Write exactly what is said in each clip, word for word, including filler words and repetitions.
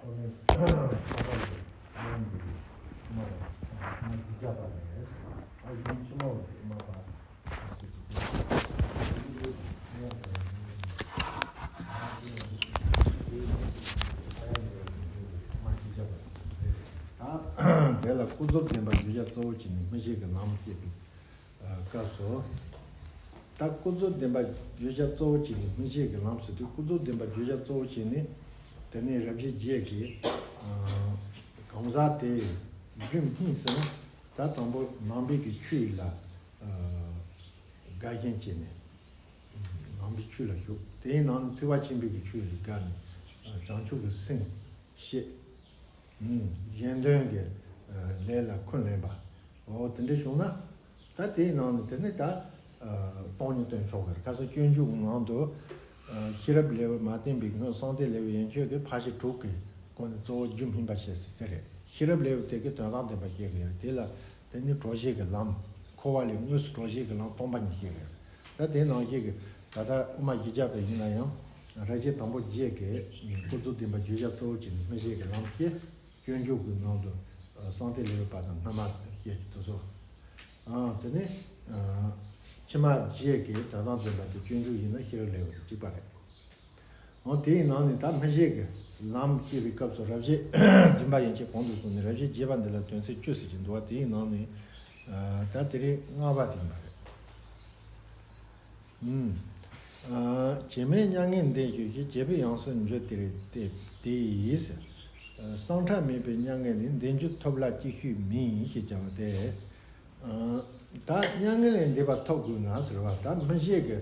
དེ་ལ་ཀུན་རྫོབ་བདེན་པ་བརྗོད་བྱ་གཙོ་བོ་བྱས་ནས་སྨྲ་ཤེས་ཀྱི་ལམ་བཤད་པའི་སྐབས་སུ། ད་ཀུན་རྫོབ་བདེན་པ་བརྗོད་བྱ་གཙོ་བོ་བྱས་ནས་སྨྲ་ཤེས་ཀྱི་ལམ་ཟེར་དུས། ཀུན་རྫོབ་བདེན་པ་བརྗོད་བྱ་གཙོ་བོ་བྱས་ནས། དེ་ནས་རབ་བྱེད་བརྒྱད་ཀྱིས་གང་ཟག་དེའི་རྒྱུ་གཉིས་ཟེར་ན། ད་དང་པོ་ནང་པའི་གི་ཆོས་ལ་དགག་བྱ་བྱས་ནས། ནང་པའི་ཆོས་ལ་ཞུགས། དེའི་ནང་ནས་ཐེག་པ་ཆེན་པོའི་གི་ཆོས་ལ་དགག་ནས། བྱང་ཆུབ་ཀྱི་སེམས་བཤད། གཞན་དོན་གྱི་ལས་ལ་འཁོན་ལེན་པ། འོ་དེ་འདྲ་བྱུང་ན། ད་དེའི་ནང་ནས་དེ་ནི་ད་སྟོང་ཉིད་སྟོན་ཆོག་གི་རེད། ཁ་སང་སྤྱོད་འཇུག་གི་ནང་དུ། ཤེས་རབ་ལེའུ་མ་བསྟན་པའི་སྔོན་གསང་བདེ་ལེའུ་ཡན་ཆོད་ཀྱི་ཕར་ཕྱིན་དྲུག་གི་སྒོ་ནས་གཙོ་བོ་རྒྱུ་སྨིན་པ་བཤད་ཟེར་དེ་རེད། ཤེས་རབ་ལེའུ་དེ་གི་དོན་དམ་བདེན་པ་བཤད་གི་ཡོད་དེ་ལ། དེ་ནི་གྲོལ་བྱེད་ཀྱི་ལམ། འཁོར་བ་ལས་དངོས་སུ་གྲོལ་བྱེད་ཀྱི་ལམ་སྟོང་པ་ཉིད་བཤད་གི་ཡོད། ད་དེ་ནང་བཞིན་གྱི་ད་ལྟ་དབུ་མ་བཞི་བརྒྱ་པ་ཡིན་ན་ཡང་། རབ་བྱེད་དང་པོ་བརྒྱད་ཀྱི་ཀུན་རྫོབ་བདེན་པ་བརྗོད་བྱ་གཙོ་བོ་བྱས་ནས་སྨྲ་ཤེས་ཀྱི་ལམ་བཤད། སྤྱོད་འཇུག་གི་ནང་དུ་གསང་བདེ་ལེའུ་པ་དང་སྔ་མ་བཤད་ཀྱི་དེ་ཚོ། དེ་ནས་ཕྱི་མ་བརྒྱད་ཀྱི་དོན་དམ་བདེན་པ་དེ་སྤྱོད་འཇུག་ཡིན་ན་ཤེས་རབ་ལེའུ་དང་གཅིག་པ་རེད། འོ་དེའི་ནང་ནས་ད་སྨྲ་ཤེས་ཀྱི་ལམ་བཤད་པའི་སྐབས་སུ་རབ་བྱེད་བདུན་པ་ཡན་ཆད་གོང་དུ་སོང་ནས་རབ་བྱེད་བརྒྱད་པ་འདི་ལ་དོན་ཚན་བཅུ་ཟེར་གྱི་འདུག་བ། དེའི་ནང་ནས་ད་དེ་རིང་ལྔ་པ་དེ་ཡིན་པ་རེད། ཨུམ། བྱེད་མེད་མྱ་ངན་འདས་ཞུ་ཞིང་། བྱེད་པའི་ཡང་སྲིད་འགྱུར་དེ་རེད་དེ། དེ་ཡིས། སངས་ཁྲ་མེད་པའི་མྱ་ངན་ལས། འདས་འགྱུར་ཐོབ་ལ་ཅིག་ཤོས་མིན་ཞེས་བྱ་བ་སྟེ། ད་མྱ་ངན་ལས་འདས་པ་ཐོབ་དགོས་ན་ཟེར་བ། ད་སྨྲ་ཤེས་ཀྱི་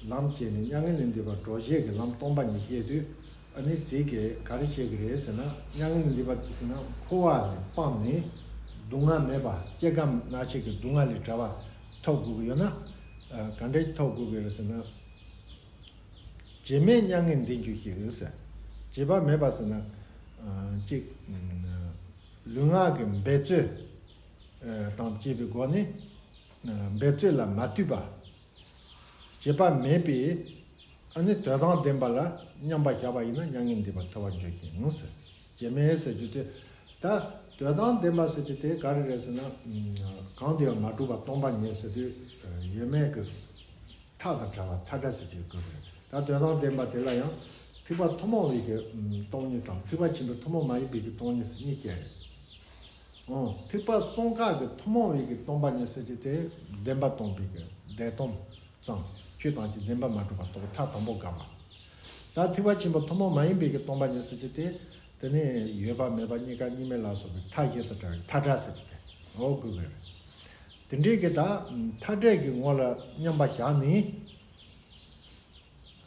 ལམ་བྱས་ནས་མྱ་ངན་ལས་འདས་པ་གྲོལ་བྱེད་ཀྱི་ལམ་སྟོང་པ་ཉིད་བཤད་དུས། ཨ་ནི་དེ་གས་ག་རེ་བྱེད་ཀྱི་རེད་ཟེར་ན། མྱ་ངན་ལས་འདས་པ་ཟེར་ན་འཁོར་བ་ལས་སྤངས་ནས་སྡུག་བསྔལ་མེད་པ། སྐྱེ་རྒ་ན་འཆི་གི་སྡུག་བསྔལ་ལས་བྲལ་བ་ཐོབ་དགོས་ཀྱི་ཡོད་ན། ག་འདྲ་ཐོབ་དགོས་ཀྱི་རེད་ཟེར་ན། བྱེད་མེད་མྱ་ངན་འདས་འགྱུར་ཞིག་ཟེར། བྱེད་པ་མེད་པ་ཟེར་ན། གཅིག་ལུས་ངག་གི་འབད་རྩོལ་དང་བཅས་པའི་སྒོ་ནས། འབད་རྩོལ་ལ་མ་ལྟོས་པ། བྱེད་པ་མེད་པའི་ཨ་ནི་དོན་དམ་བདེན་པ་ལ་མཉམ་པར་བཞག་པ་ཡིན་ན་མྱ་ངན་འདས་པ་ཐོབ་པར་འགྱུར་ཞིང་ཟེར། བྱེད་མེད་ཟེར་རྒྱུ་དེ། ད་དོན་དམ་བདེན་པ་ཟེར་རྒྱུ་དེ་ག་རེ་རེད་ཟེར་ན། གང་དུ་ཡང་མ་གྲུབ་པ་སྟོང་པ་ཉིད་ཟེར་དུས། ཡོད་མེད་ཀྱི་མཐའ་དང་བྲལ་བ་མཐའ་བྲལ་ཟེར་རྒྱུའི་སྐབས་རེད། ད་དོན་དམ་བདེན་པ་དེ་ལ་ཡང་ཐེག་པ་ཐུན་མོང་བའི་གི་སྟོང་ཉིད་དང་། ཐེག་པ་ཆེན་པོའི་ཐུན་མོང་མ་ཡིན་པའི་གི་སྟོང་ཉིད་ཟེར་གཉིས་བཤད་རེད། ཨོ། ཐེག་པ་གསུམ་ཀ་གི་ཐུན་མོང་བའི་གི་སྟོང་པ་ཉིད་ཟེར་རྒྱུ་དེ་བདེན་པ་སྟོང་པའི་གི་བདེན་སྟོང་ཙམ། ཆོས་ཐམས་ཅད་བདེན་པར་མ་གྲུབ་པ་རྟོགས་པའི་མཐའ་དང་པོ་དགག་པ། ད་ཐེག་པ་ཆེན་པོ་ཐུན་མོང་མ་ཡིན་པའི་གི་སྟོང་པ་ཉིད་ཟེར་རྒྱུ་དེ། དེ་ནས་ཡོད་པ་མེད་པ་གཉིས་ཀ་གཉིས་མེད་ལ་སོགས་པའི་མཐའ་བཞི་དང་བྲལ་བའི་མཐའ་བྲལ་ཟེར་རྒྱུ་དེ། འོ་དགོས་པས། དེ་འདྲའི་གི་ད་མཐའ་བྲལ་གྱི་ངོ་ལ་མཉམ་པར་བཞག་ནས།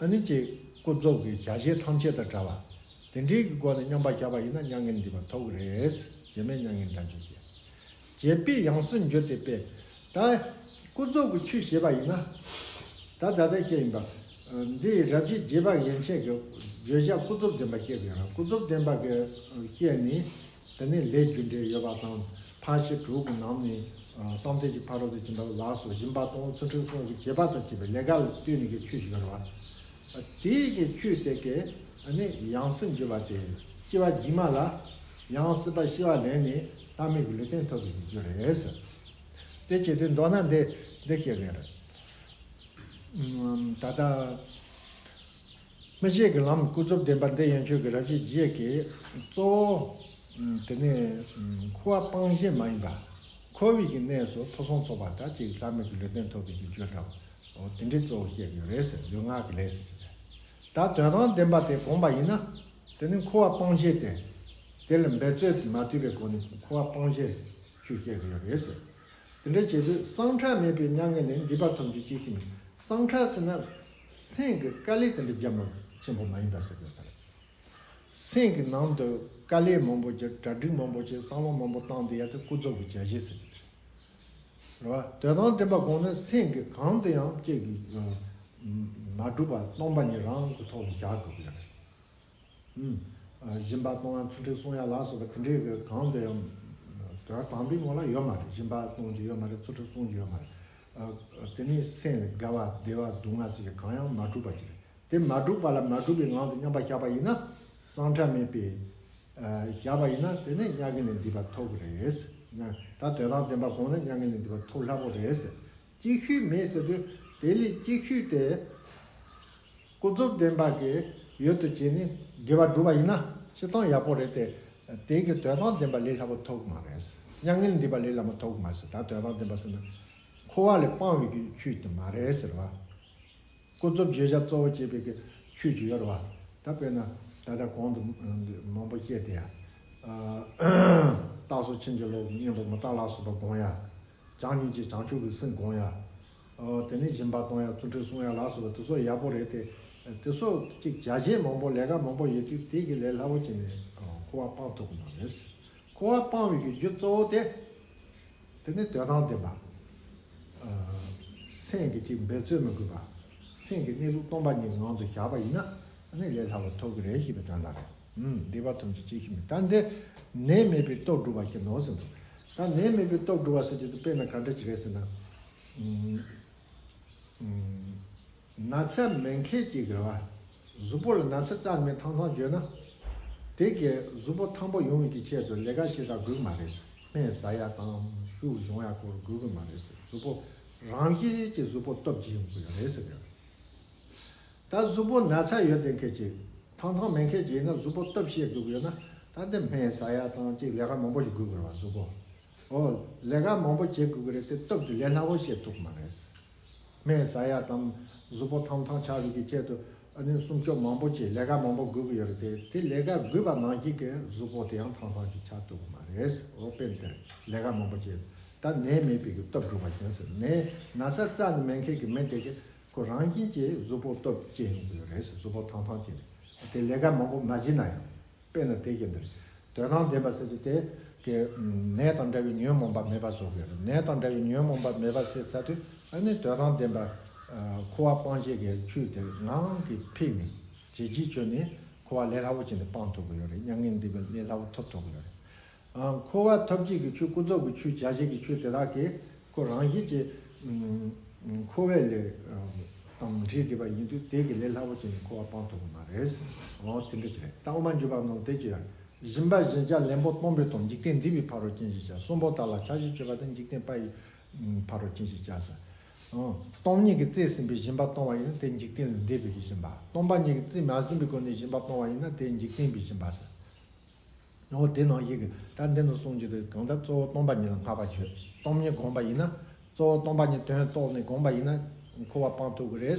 ཨ་ནི་ཅིག་ཀུན་རྫོབ་ཀྱི་བྱ་བྱེད་ཐམས་ཅད་དང་བྲལ་བ། དེ་འདྲའི་གི་སྒོ་ནས་མཉམ་པར་བཞག་པ་ཡིན་ན་མྱ་ངན་འདས་པ་ཐོབ་ཀྱི་རེད། བྱེད་མེད་མྱ་ངན་འདས་འགྱུར་ཞིང་། བྱེད་པའི་ཡང་སྲིད་འགྱུར་དེ་དཔེ། ད་ཀུན་རྫོབ་ཀྱི་ཆོས་བྱེད་པ་ཡིན་ན། ད་ད་ལྟ་བཤད་ཡིན་པ། འདི་རབ་བྱེད་རྒྱས་པ་ཡན་ཆད་ཀྱི་བརྗོད་བྱ་ཀུན་རྫོབ་བདེན་པ་བཤད་པ་ཡིན་ན། ཀུན་རྫོབ་བདེན་པ་གི་བཤད་ནས། དེ་ནས་ལས་རྒྱུ་འབྲས་ཡོད་པ་དང་། ཕར་ཕྱིན་དྲུག་གི་ནང་ནས་གསང་བདེ་གི་ཕ་རོལ་ཏུ་ཕྱིན་པ་ལ་སོགས་སྦྱིན་པ་གཏོང་། ཚུལ་ཁྲིམས་སྲུང་གི་བྱེད་པ་དང་བཅས་པའི་ལས་ཀ་ལ་ལྟོས་ནས་ཀྱི་ཆོས་ཤིག་ཡོད་རེད་བ། དེའི་གི་ཆོས་དེ་གའི་ཨ་ནི་ཡང་སྲིད་འགྱུར་བ་དེ། སྐྱེ་བ་རྗེས་མ་ལ་ཡང་སྲིད་པ་ཤི་བ་ལེན་ནས་ལྷ་མིའི་གི་ལུས་རྟེན་ཐོབ་པའི་གི་རྒྱུ་རེད་ཟེར། དེ་བྱེད་དུས་མདོར་ན་འདི་འདི་བཤད་ཀྱི་རེད། ད་ལྟ་སྨྲ་ཤེས་ཀྱི་ལམ་ཀུན་རྫོབ་བདེན་པ་འདི་ཡན་ཆོད་ཀྱི་རབ་བྱེད་བརྒྱད་ཀྱིས་གཙོ་བོ། དེ་ནས་འཁོར་བ་སྤངས་ཞེན་མ་ཡིན་པ། འཁོར་བའི་གི་གནས་སུ་ཕུན་སུམ་ཚོགས་པ་དང་གཅིག་ལྷ་མིའི་གི་ལུས་རྟེན་ཐོབ་པའི་གི་རྒྱུ་འདྲ་བ། འོ་དེ་འདྲའི་གཙོ་བོ་བཤད་ཀྱི་རེད་ཟེར། ལུས་ངག་གི་ལས་ཟེར་གྱི་རེད། ད་དོན་དམ་བདེན་པ་དེ་བསྒོམས་པ་ཡིན་ན། དེ་ནི་འཁོར་བ་སྤངས་ཞེན་དེ། དེ་ལ་འབད་རྩོལ་མ་ལྟོས་པའི་སྒོ་ནས་འཁོར་བ་སྤངས་ཞེན་ཆོས་བཤད་ཀྱི་ཡོད་རེད་ཟེར། དེ་འདྲ་བྱེད་དུས་སངས་ཁྲ་མེད་པའི་མྱ་ངན་ལས་འདས་པ་ཐོབ་འགྱུར་ཅིག་ཤེས་མིན། སངས་ཁྲ་ཟེར་ན་སེམས་ཀྱི་དཀའ་ལས་དེ་འདྲ་རྒྱ་མ་ཆེན་པོ་མ་ཡིན་པ་ཟེར་དགོས་ས་རེད། སེམས་ཀྱི་ནང་དུ་དཀའ་ལས་མང་པོ་བྱས། གྲ་སྒྲིག་མང་པོ་བྱས། བསམ་བློ་མང་པོ་བཏང་། དེ་ཡ་དེ་ཀུན་རྫོབ་ཀྱི་བྱ་བྱེད་ཟེར་གྱི་རེད། རེད་བ། དོན་དམ་བདེན་པ་དགོངས་ན་སེམས་ཀྱི་གང་དུ་ཡང་ཅིག་གི་མ་གྲུབ་པ་སྟོང་པ་ཉིད་རང་གི་ཐོག་ལ་བཞག་དགོས་ཀྱི་རེད། ཨུམ། སྦྱིན་པ་གཏོང་ཡ། ཚུལ་ཁྲིམས་སྲུང་ཡ་ལ་སོགས་པ་དེ་འདྲའི་གི་གང་དུ་ཡང་དོན་དམ་པའི་ངོ་ལ་ཡོད་མ་རེད། སྦྱིན་པ་གཏོང་རྒྱུ་ཡོད་མ་རེད། ཚུལ་ཁྲིམས་སྲུང་རྒྱུ་ཡོད་མ་རེད། དེ་ནས་སེམས་དགའ་བ་བདེ་བ་སྡུག་བསྔལ་ཟེར་གྱི་གང་ཡང་མ་གྲུབ་པ་ཅིག་རེད། དེ་མ་གྲུབ་པ་ལ་མ་གྲུབ་པའི་ངང་དུ་མཉམ་པར་བཞག་པ་ཡིན་ན། སངས་ཁྲ་མེད་པའི་ བཞག་པ་ཡིན་ན་དེ་ནས་མྱ་ངན་ལས་འདས་པ་ཐོབ་ཀྱི་རེད། ད་དོན་དམ་བདེན་པ་དགོངས་ན་མྱ་ངན་ལས་འདས་པ་ཐོབ་སླ་པོ་རེད། ཅིག་ཤོས་མེད་ཟེར་དུས་དེ་ལས་ཅིག་ཤོས་དེ། ཀུན་རྫོབ་བདེན་པ་གི་ཡུལ་དུ་བྱས་ནས་དགེ་བ་བསྒྲུབས་པ་ཡིན་ན་སྤྱིར་བཏང་ཡག་པོ་རེད་དེ། དེ་གི་དོན་དམ་བདེན་པ་ལས་སླ་པོ་ཐོབ་ཀྱི་མ་རེད། མྱ་ངན་ལས་འདས་པ་ལས་སླ་པོ་ཐོབ་ཀྱི་མ་རེད་ཟེར། ད་དོན་དམ་བདེན་པ་ཟེར་ན་འཁོར་བ་ལས་སྤང་བའི་གི་ཆོས་དེ་མ་རེད་ཟེར་བ། ཀུན་རྫོབ་བརྗོད་བྱ་གཙོ་བོ་བྱས་པའི་གི་ཆོས་ཅིག་ཡོད་རེད་བ། ད་དཔེར་ན་ད་ལྟ་གོང་དུ་མང་པོ་བཤད་དེ་ཡ། རྟགས་སུ་ཕྱིན་ཅི་ལོག་གི་གཉེན་པོ་མི་རྟག་ལ་སོགས་པ་སྒོམ་ཡ། བྱམས་སྙིང་རྗེ་བྱང་ཆུབ་ཀྱི་སེམས་སྒོམ་ཡ། ཨོ་དེ་ནས་སྦྱིན་པ་གཏོང་ཡ། བརྩོན་འགྲུས་བསྲུང་ཡ་ལ་སོགས་པ་དེ་ཚོ་ཡག་པོ་རེད་དེ། དེ་ཚོ་གཅིག་བྱ་བྱེད་མང་པོ་ལས་ཀ་མང་པོ་ཡོད་དུས་དེ་གི་ལས་སླ་པོ་བྱས་ནས་འཁོར་བ་སྤང་ཐུབ་ཀྱི་མ་རེད། འཁོར་བ་སྤང་བའི་གི་རྒྱུ་གཙོ་བོ་དེ། དེ་ནི་དོན་དམ་བདེན་པ། སེམས་ཀྱི་གཅིག་འབད་རྩོལ་མི་དགོས་པ། སེམས་ཀྱི་གནས་ལུགས་སྟོང་པ་ཉིད་ངང་དུ་བཞག་པ་ཡིན་ན་ནི་ལས་སླ་པོ་ཐོབ་ཀྱི་རེད་ཞེས་པའི་དོན་དག་རེད། ཨུམ། འདས་པ་ཐམས་ཅད་ཅིག་ཤོས་མེད། ད་འདི་ནད་མེད་པའི་སྟོབས་བསྒྲུབ་པ་ཞིག་ནོ་ཟེར་འདུག་ད་ནད་མེད་པའི་སྟོབས་བསྒྲུབ་པ་ཟེར་གྱི་འདུག་དཔེར་ན་ག་འདྲ་ཅིག་རེད་ཟེར་ན། ཨུམ། ཨུམ། ན་ཚ་མེད་མཁན་ཅིག་རེད་བ། གཟུགས་པོ་ལ་ན་ཚ་རྩ་ནས་མེད་ཐང་ཐང་བརྗོད་ན། དེ་གའི་གཟུགས་པོ་ཐང་པོ་ཡོང་བའི་གི་ཆེད་དུ་ལས་ཀ་ཞེ་དྲག་དགོས་མ་རེད། སྨན་ཟ་ཡ་དང་ཤུགས་སྦྱོང་ཡ་སྐོར་དགོས་ཀྱི་མ་རེད། གཟུགས་པོ་རང་བཞིན་གྱིས་གཟུགས་པོ་སྟོབས་ཆེན་ཡོང་གི་ཡོད་རེད་ཟེར་གི་ཡོད། ད་གཟུགས་པོ་ན་ཚ་ཡོད་བསྡད་མཁན་ཅིག་ཐང་ཐང་མེད་མཁན་ཅིག་ཡིན་ན་གཟུགས་པོ་སྟོབས་ཆེ་དགོས་ཀྱི་ཡོད་ན། ད་འདི་སྨན་ཟ་ཡ་དང་ཅིག་ལས་ཀ་མང་པོ་ཞིག་དགོས་ཀྱི་རེད་བ་གཟུགས་པོ། ཨོ། ལས་ཀ་མང་པོ་བྱེད་དགོས་ཀྱི་རེད་དེ་སྟོབས་དེ་ལས་སླ་པོ་བྱེད་ཐུབ་ཀྱི་མ་རེད། སྨན་ཟ་ཡ་དང་གཟུགས་པོ་ཐང་ཐང་ཆགས་པའི་གི་ཆེད་དུ་ཨ་ནི་སྲུང་སྐྱོབ་མང་པོ་བྱེད། ལས་ཀ་མང་པོ་དགོས་ཀྱི་ཡོད་རེད་དེ། དེ་ལས་ཀ་དགོས་པ་ནང་བཞིན་གྱི་གཟུགས་པོ་དེ་ཡང་ཐང་ཐང་ཞིག་ཆགས་ཐུབ་ཀྱི་མ་རེད། ཨོ་དཔེ་འདིར་ལས་ཀ་མང་པོ་བྱེད། ད་ནད་མེད་པའི་གི་སྟོབས་སྒྲུབ་པ་ཡིན་ཟེར། ནད་ན་ཚ་རྩ་ནས་མེད་མཁན་གྱི་མི་དེ་གི་ཁོ་རང་བཞིན་གྱིས་གཟུགས་པོ་སྟོབས་ཆེ་ཡོང་གི་ཡོད་རེད། གཟུགས་པོ་ཐང་ཐང་བྱས་ནས་དེ་ལས་ཀ་མང་པོ་མ་བྱེད་ན་ཡང་། དཔེར་ན་དེ་བཞིན་དུ། དོན་དམ་བདེན་པ་ཟེར་གྱི་དེ་གི་ནད་དང་འདྲ་བའི་ཉོན་མོངས་པ་མེད་པ་བཟོ་དགོས་རེད། ནད་དང་འདྲ་བའི་ཉོན་མོངས་པ་མེད་པ་ཟེར་ཚར་དུས་ཨ་ནི་དོན་དམ་བདེན་པ། འཁོར་བ་སྤང་བྱེད་ཀྱི་ཆོས་དེ་ངང་གིས་ཕིགས་ནས་བྱས་རྗེས་བཅོལ་ནས་འཁོར་བ་ལས་སླ་པོ་བྱས་ནས་སྤང་ཐུབ་ཀྱི་ཡོད་རེད། མྱ་ངན་འདས་པའི་གནས་སླ་པོ་ཐོབ་ཐུབ་ཀྱི་ཡོད་རེད། འཁོར་བ་ཐོབ་བྱེད་ཀྱི་ཆོས། ཀུན་རྫོབ་ཀྱི་ཆོས། བྱ་བྱེད་ཀྱི་ཆོས་དེ་དག་གིས་ཁོ་རང་བཞིན་གྱིས་འཁོར་བའི་ལས་དང་འདྲེས་བསྡད་པ་ཡིན་དུས་དེ་གི་ལས་སླ་པོ་བྱས་ནས་འཁོར་བ་སྤང་ཐུབ་ཀྱི་མ་རེད། འོ་དེ་འདྲ་ཅིག་རེད། ད་དབུ་མ་འཇུག་པ་ནང་དེ་ཅི་ཡང་སྦྱིན་པ་སྦྱིན་བྱ་ལེན་པོ་གཏོང་བའི་དང་། འཇིག་རྟེན་འདས་པའི་ཕ་རོལ་ཕྱིན་ཞེས་བྱ། གསུམ་པོ་དག་ལ་ཕྱག་བཞེས་བྱེད་པ་དང་། འཇིག་རྟེན་པ་ཡི་ཕ་རོལ་ཕྱིན་ཞེས་བྱ་ཟེར། གཏོང་མཁན་གྱིས་བཙལ་ཟིན་པའི་སྦྱིན་པ་གཏོང་བ་ཡིན་ན་དེ་འཇིག་རྟེན་ལས་འདས་པའི་སྦྱིན་པ། གཏོང་པ་ཉིད་ཀྱིས་བཙལ་མ་ཟིན་པའི་སྒོ་ནས་སྦྱིན་པ་གཏོང་བ་ཡིན་ན་དེ་འཇིག་རྟེན་པའི་སྦྱིན་པ་ཟེར། འོ་དེ་ནང་བཞིན་གྱི་ད་འདི་ནི་གསུངས་ཀྱི་འདུག་གང་ལྟར་གཙོ་བོ་སྟོང་པ་ཉིད་ལ་བསྔགས་པ་བརྗོད། གཏོང་མཁན་སྒོམ་པ་ཡིན་ན་གཙོ་བོ་སྟོང་པ་ཉིད་དོན་རྟོགས་ནས་སྒོམ་པ་ཡིན་ན་འཁོར་བ་སྤང་ཐུབ་ཀྱི་རེད།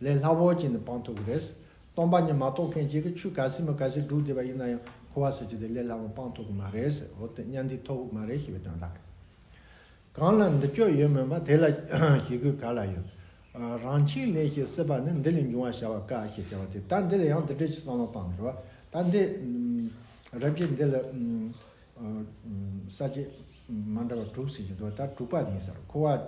ལས་སླ་པོ་བྱས་ནས་སྤང་ཐུབ་ཀྱི་རེད། སྟོང་པ་ཉིད་མ་རྟོགས་མཁན་གཅིག་གིས་ཆོས་ག་ཚོད་མི་ག་ཚོད་སྒྲུབ་བསྡད་པ་ཡིན་ན་ཡང་འཁོར་བ་ཟེར་གྱི་དེ་ལས་སླ་པོ་སྤང་ཐུབ་ཀྱི་མ་རེད་ཟེར། འོ་དེ་མྱང་འདས་ཐོབ་ཀྱི་མ་རེད་ཞེས་པའི་དོན་དག་རེད། གང་ལ་འདི་སྐྱོབ་ཡོད་མིན་པ། དེ་ལ་ཞེ་དགུའི་ག་ལ་ཡོད། རང་འཆིང་ལས་ཞེས་སྲིད་པ་ནི། འདི་ལས་འབྱུང་བ་བྱ་བ་དཀའ་ཞེས་བྱ་བ་སྟེ། ད་འདི་ལ་ཡང་འདི་འདྲ་ཞིག་བསམ་བློ་བཏང་རེད་བ། ད་འདི་རབ་བྱེད་འདི་ལ་ས་བཅད་མ་འདྲ་བ་དྲུག་ཟེར་གྱི་འདུག་ད་དྲུག་པ་དེ་ཡིན་ས་རེད། འཁོར་བ་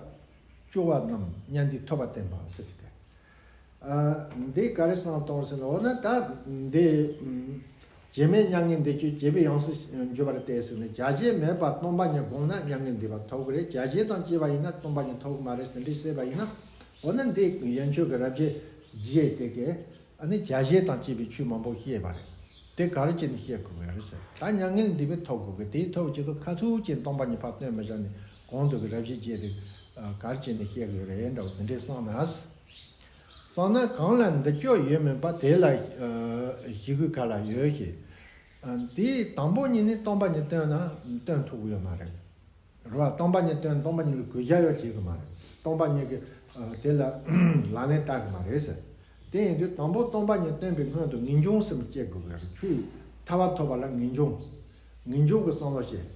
སྐྱོ་བ་རྣམས་མྱང་འདས་ཐོབ་པ་བསྟན་པ་ཟེར་གྱི་དེ། འདི་ག་རེ་བསམ་བཏང་ཟེར་ན། འོ་ན་ད་འདི་བྱེད་མེད་མྱ་ངན་འདས་ཀྱི་བྱེད་པའི་ཡང་སྲིད་འགྱུར་བར་བལྟས་ཟེར་ནས། བྱ་བྱེད་མེད་པར་སྟོང་པ་ཉིད་བསྒོམས་ན་མྱ་ངན་འདས་པ་ཐོབ་ཀྱི་རེད། བྱ་བྱེད་དང་བཅས་པ་ཡིན་ན་སྟོང་པ་ཉིད་ཐོབ་ཀྱི་མ་རེད་ཟེར་འདྲི་བཤད་པ་ཡིན་ན། འོ་ན་འདི་ཡན་ཆོད་ཀྱི་རབ་བྱེད་བརྒྱད་དེ་གས་ཨ་ནི་བྱ་བྱེད་དང་བཅས་པའི་ཆོས་མང་པོ་བཤད་པ་རེད། དེ་ག་རེ་བྱས་ནས་བཤད་དགོས་ཀྱི་རེད་ཟེར། ད་མྱ་ངན་འདས་པ་ཐོབ་དགོས་ཀྱི། དེའི་ཐོབ་ཆེད་དུ་ཁ་ཐུག་ཅིག་སྟོང་པ་ཉིད་ཕར་སྟོན་མི་བྱ་ནས་གོང་དུ་གི་རབ་བྱེད་བརྒྱད་དེ་ག་རེ་བྱས་ནས་བཤད་དགོས་རེད་འདྲ་བ་དེ་འདྲས་བསམ་ན། བསམ་ན་གང་ལ་འདི་སྐྱོབ་ཡོད་མིན་པ། དེ་ལ་ཞེ་དགུའི་ག་ལ་ཡོད་ཞེས། དེའི་དང་པོ་ཉིད་ནི་སྟོང་པ་ཉིད་སྟོན་ན་སྟོན་ཐུབ་ཀྱི་ཡོད་མ་རེད། རེད་བ། སྟོང་པ་ཉིད་སྟོན། སྟོང་པ་ཉིད་ལ་གུས་ཞབས་ཡང་བྱེད་ཀྱི་མ་རེད། སྟོང་པ་ཉིད་ཀྱི་དེ་ལ་ལག་ལེན་བསྟར་གྱི་མ་རེད་ཟེར། དེ་ཡིན་དུས་དང་པོ་སྟོང་པ་ཉིད་སྟོན་པའི་སྔོན་དུ་ངེས་འབྱུང་གསུམ་སྐྱེ་དགོས་པའི་ཆོས་ཐར་པ་ཐོབ་པ་ལ་ངེས་འབྱུང་། ངེས་འབྱུང་གི་བསམ་བློ་བྱེད།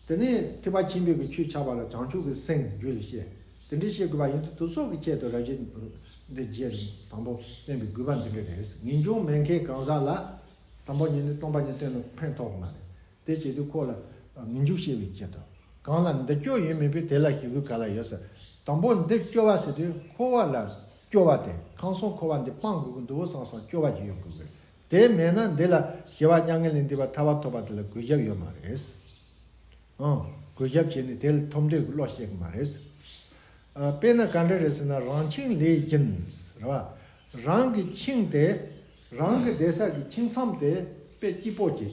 དེ་ནས་ཐེག་པ་ཆེན་པོའི་གི་ཆོས་ཆགས་པ་ལ་བྱང་ཆུབ་ཀྱི་སེམས་རྒྱུད་ལ་སྐྱེ། དེ་འདྲ་བྱེད་དགོས་པ་ཡིན་དུས་དེ་ཚོ་གི་ཆེད་དུ་རབ་བྱེད་འདི་བརྒྱད་དང་པོ་བསྟན་པའི་དགོས་པ་འདི་འདྲ་རེད། ངེས་འབྱུང་མེད་མཁན་གང་ཟག་ལ་དང་པོ་ཉིད་ནས་སྟོང་པ་ཉིད་སྟོན་ན་ཕན་ཐོགས་མ་རེད། དེ་བྱེད་དུས་ཁོ་ལ་ངེས་འབྱུང་སྐྱེ་བའི་ཆེད་དུ། གང་ལ་འདི་སྐྱོབ་ཡོད་མིན་པས། དེ་ལ་ཞེ་དགུའི་ག་ལ་ཡོད་ཟེར། དང་པོ་འདི་སྐྱོབ་པ་ཟེར་དུས་འཁོར་བ་ལ་སྐྱོབ་པ་དེ། ཁམས་གསུམ་འཁོར་བ་འདི་སྤང་དགོས་ཀྱི་འདུག་བསམ་བསམ་སྐྱོབ་པ་ཅིག་ཡོད་དགོས་ཀྱི། དེ་མེད་ན་འདི་ལ་ཞི་བ་མྱ་ངན་ལས་འདས་པ་ཐར་པ་ཐོབ་པ་དེ་ལ་གུས་ཞབས་ཡོད་མ་རེད། ཨང་། གུས་ཞབས་བྱས་ནས་དེ་ལ་ཐོབ་འདོད་ཀྱི་བློ་སྐྱེ་གི་མ་རེད། ཨ། དཔེར་ན་ག་འདྲ་རེད་ཟེར་ན། རང་འཆིང་ལས་བཞིན་རེད་བ། རང་གི་འཆིང་དེ། རང་གི་བསྡད་ས་གི་འཆིང་མཚམས་དེ་དཔེ་སྐྱིད་པོ་ཅིག་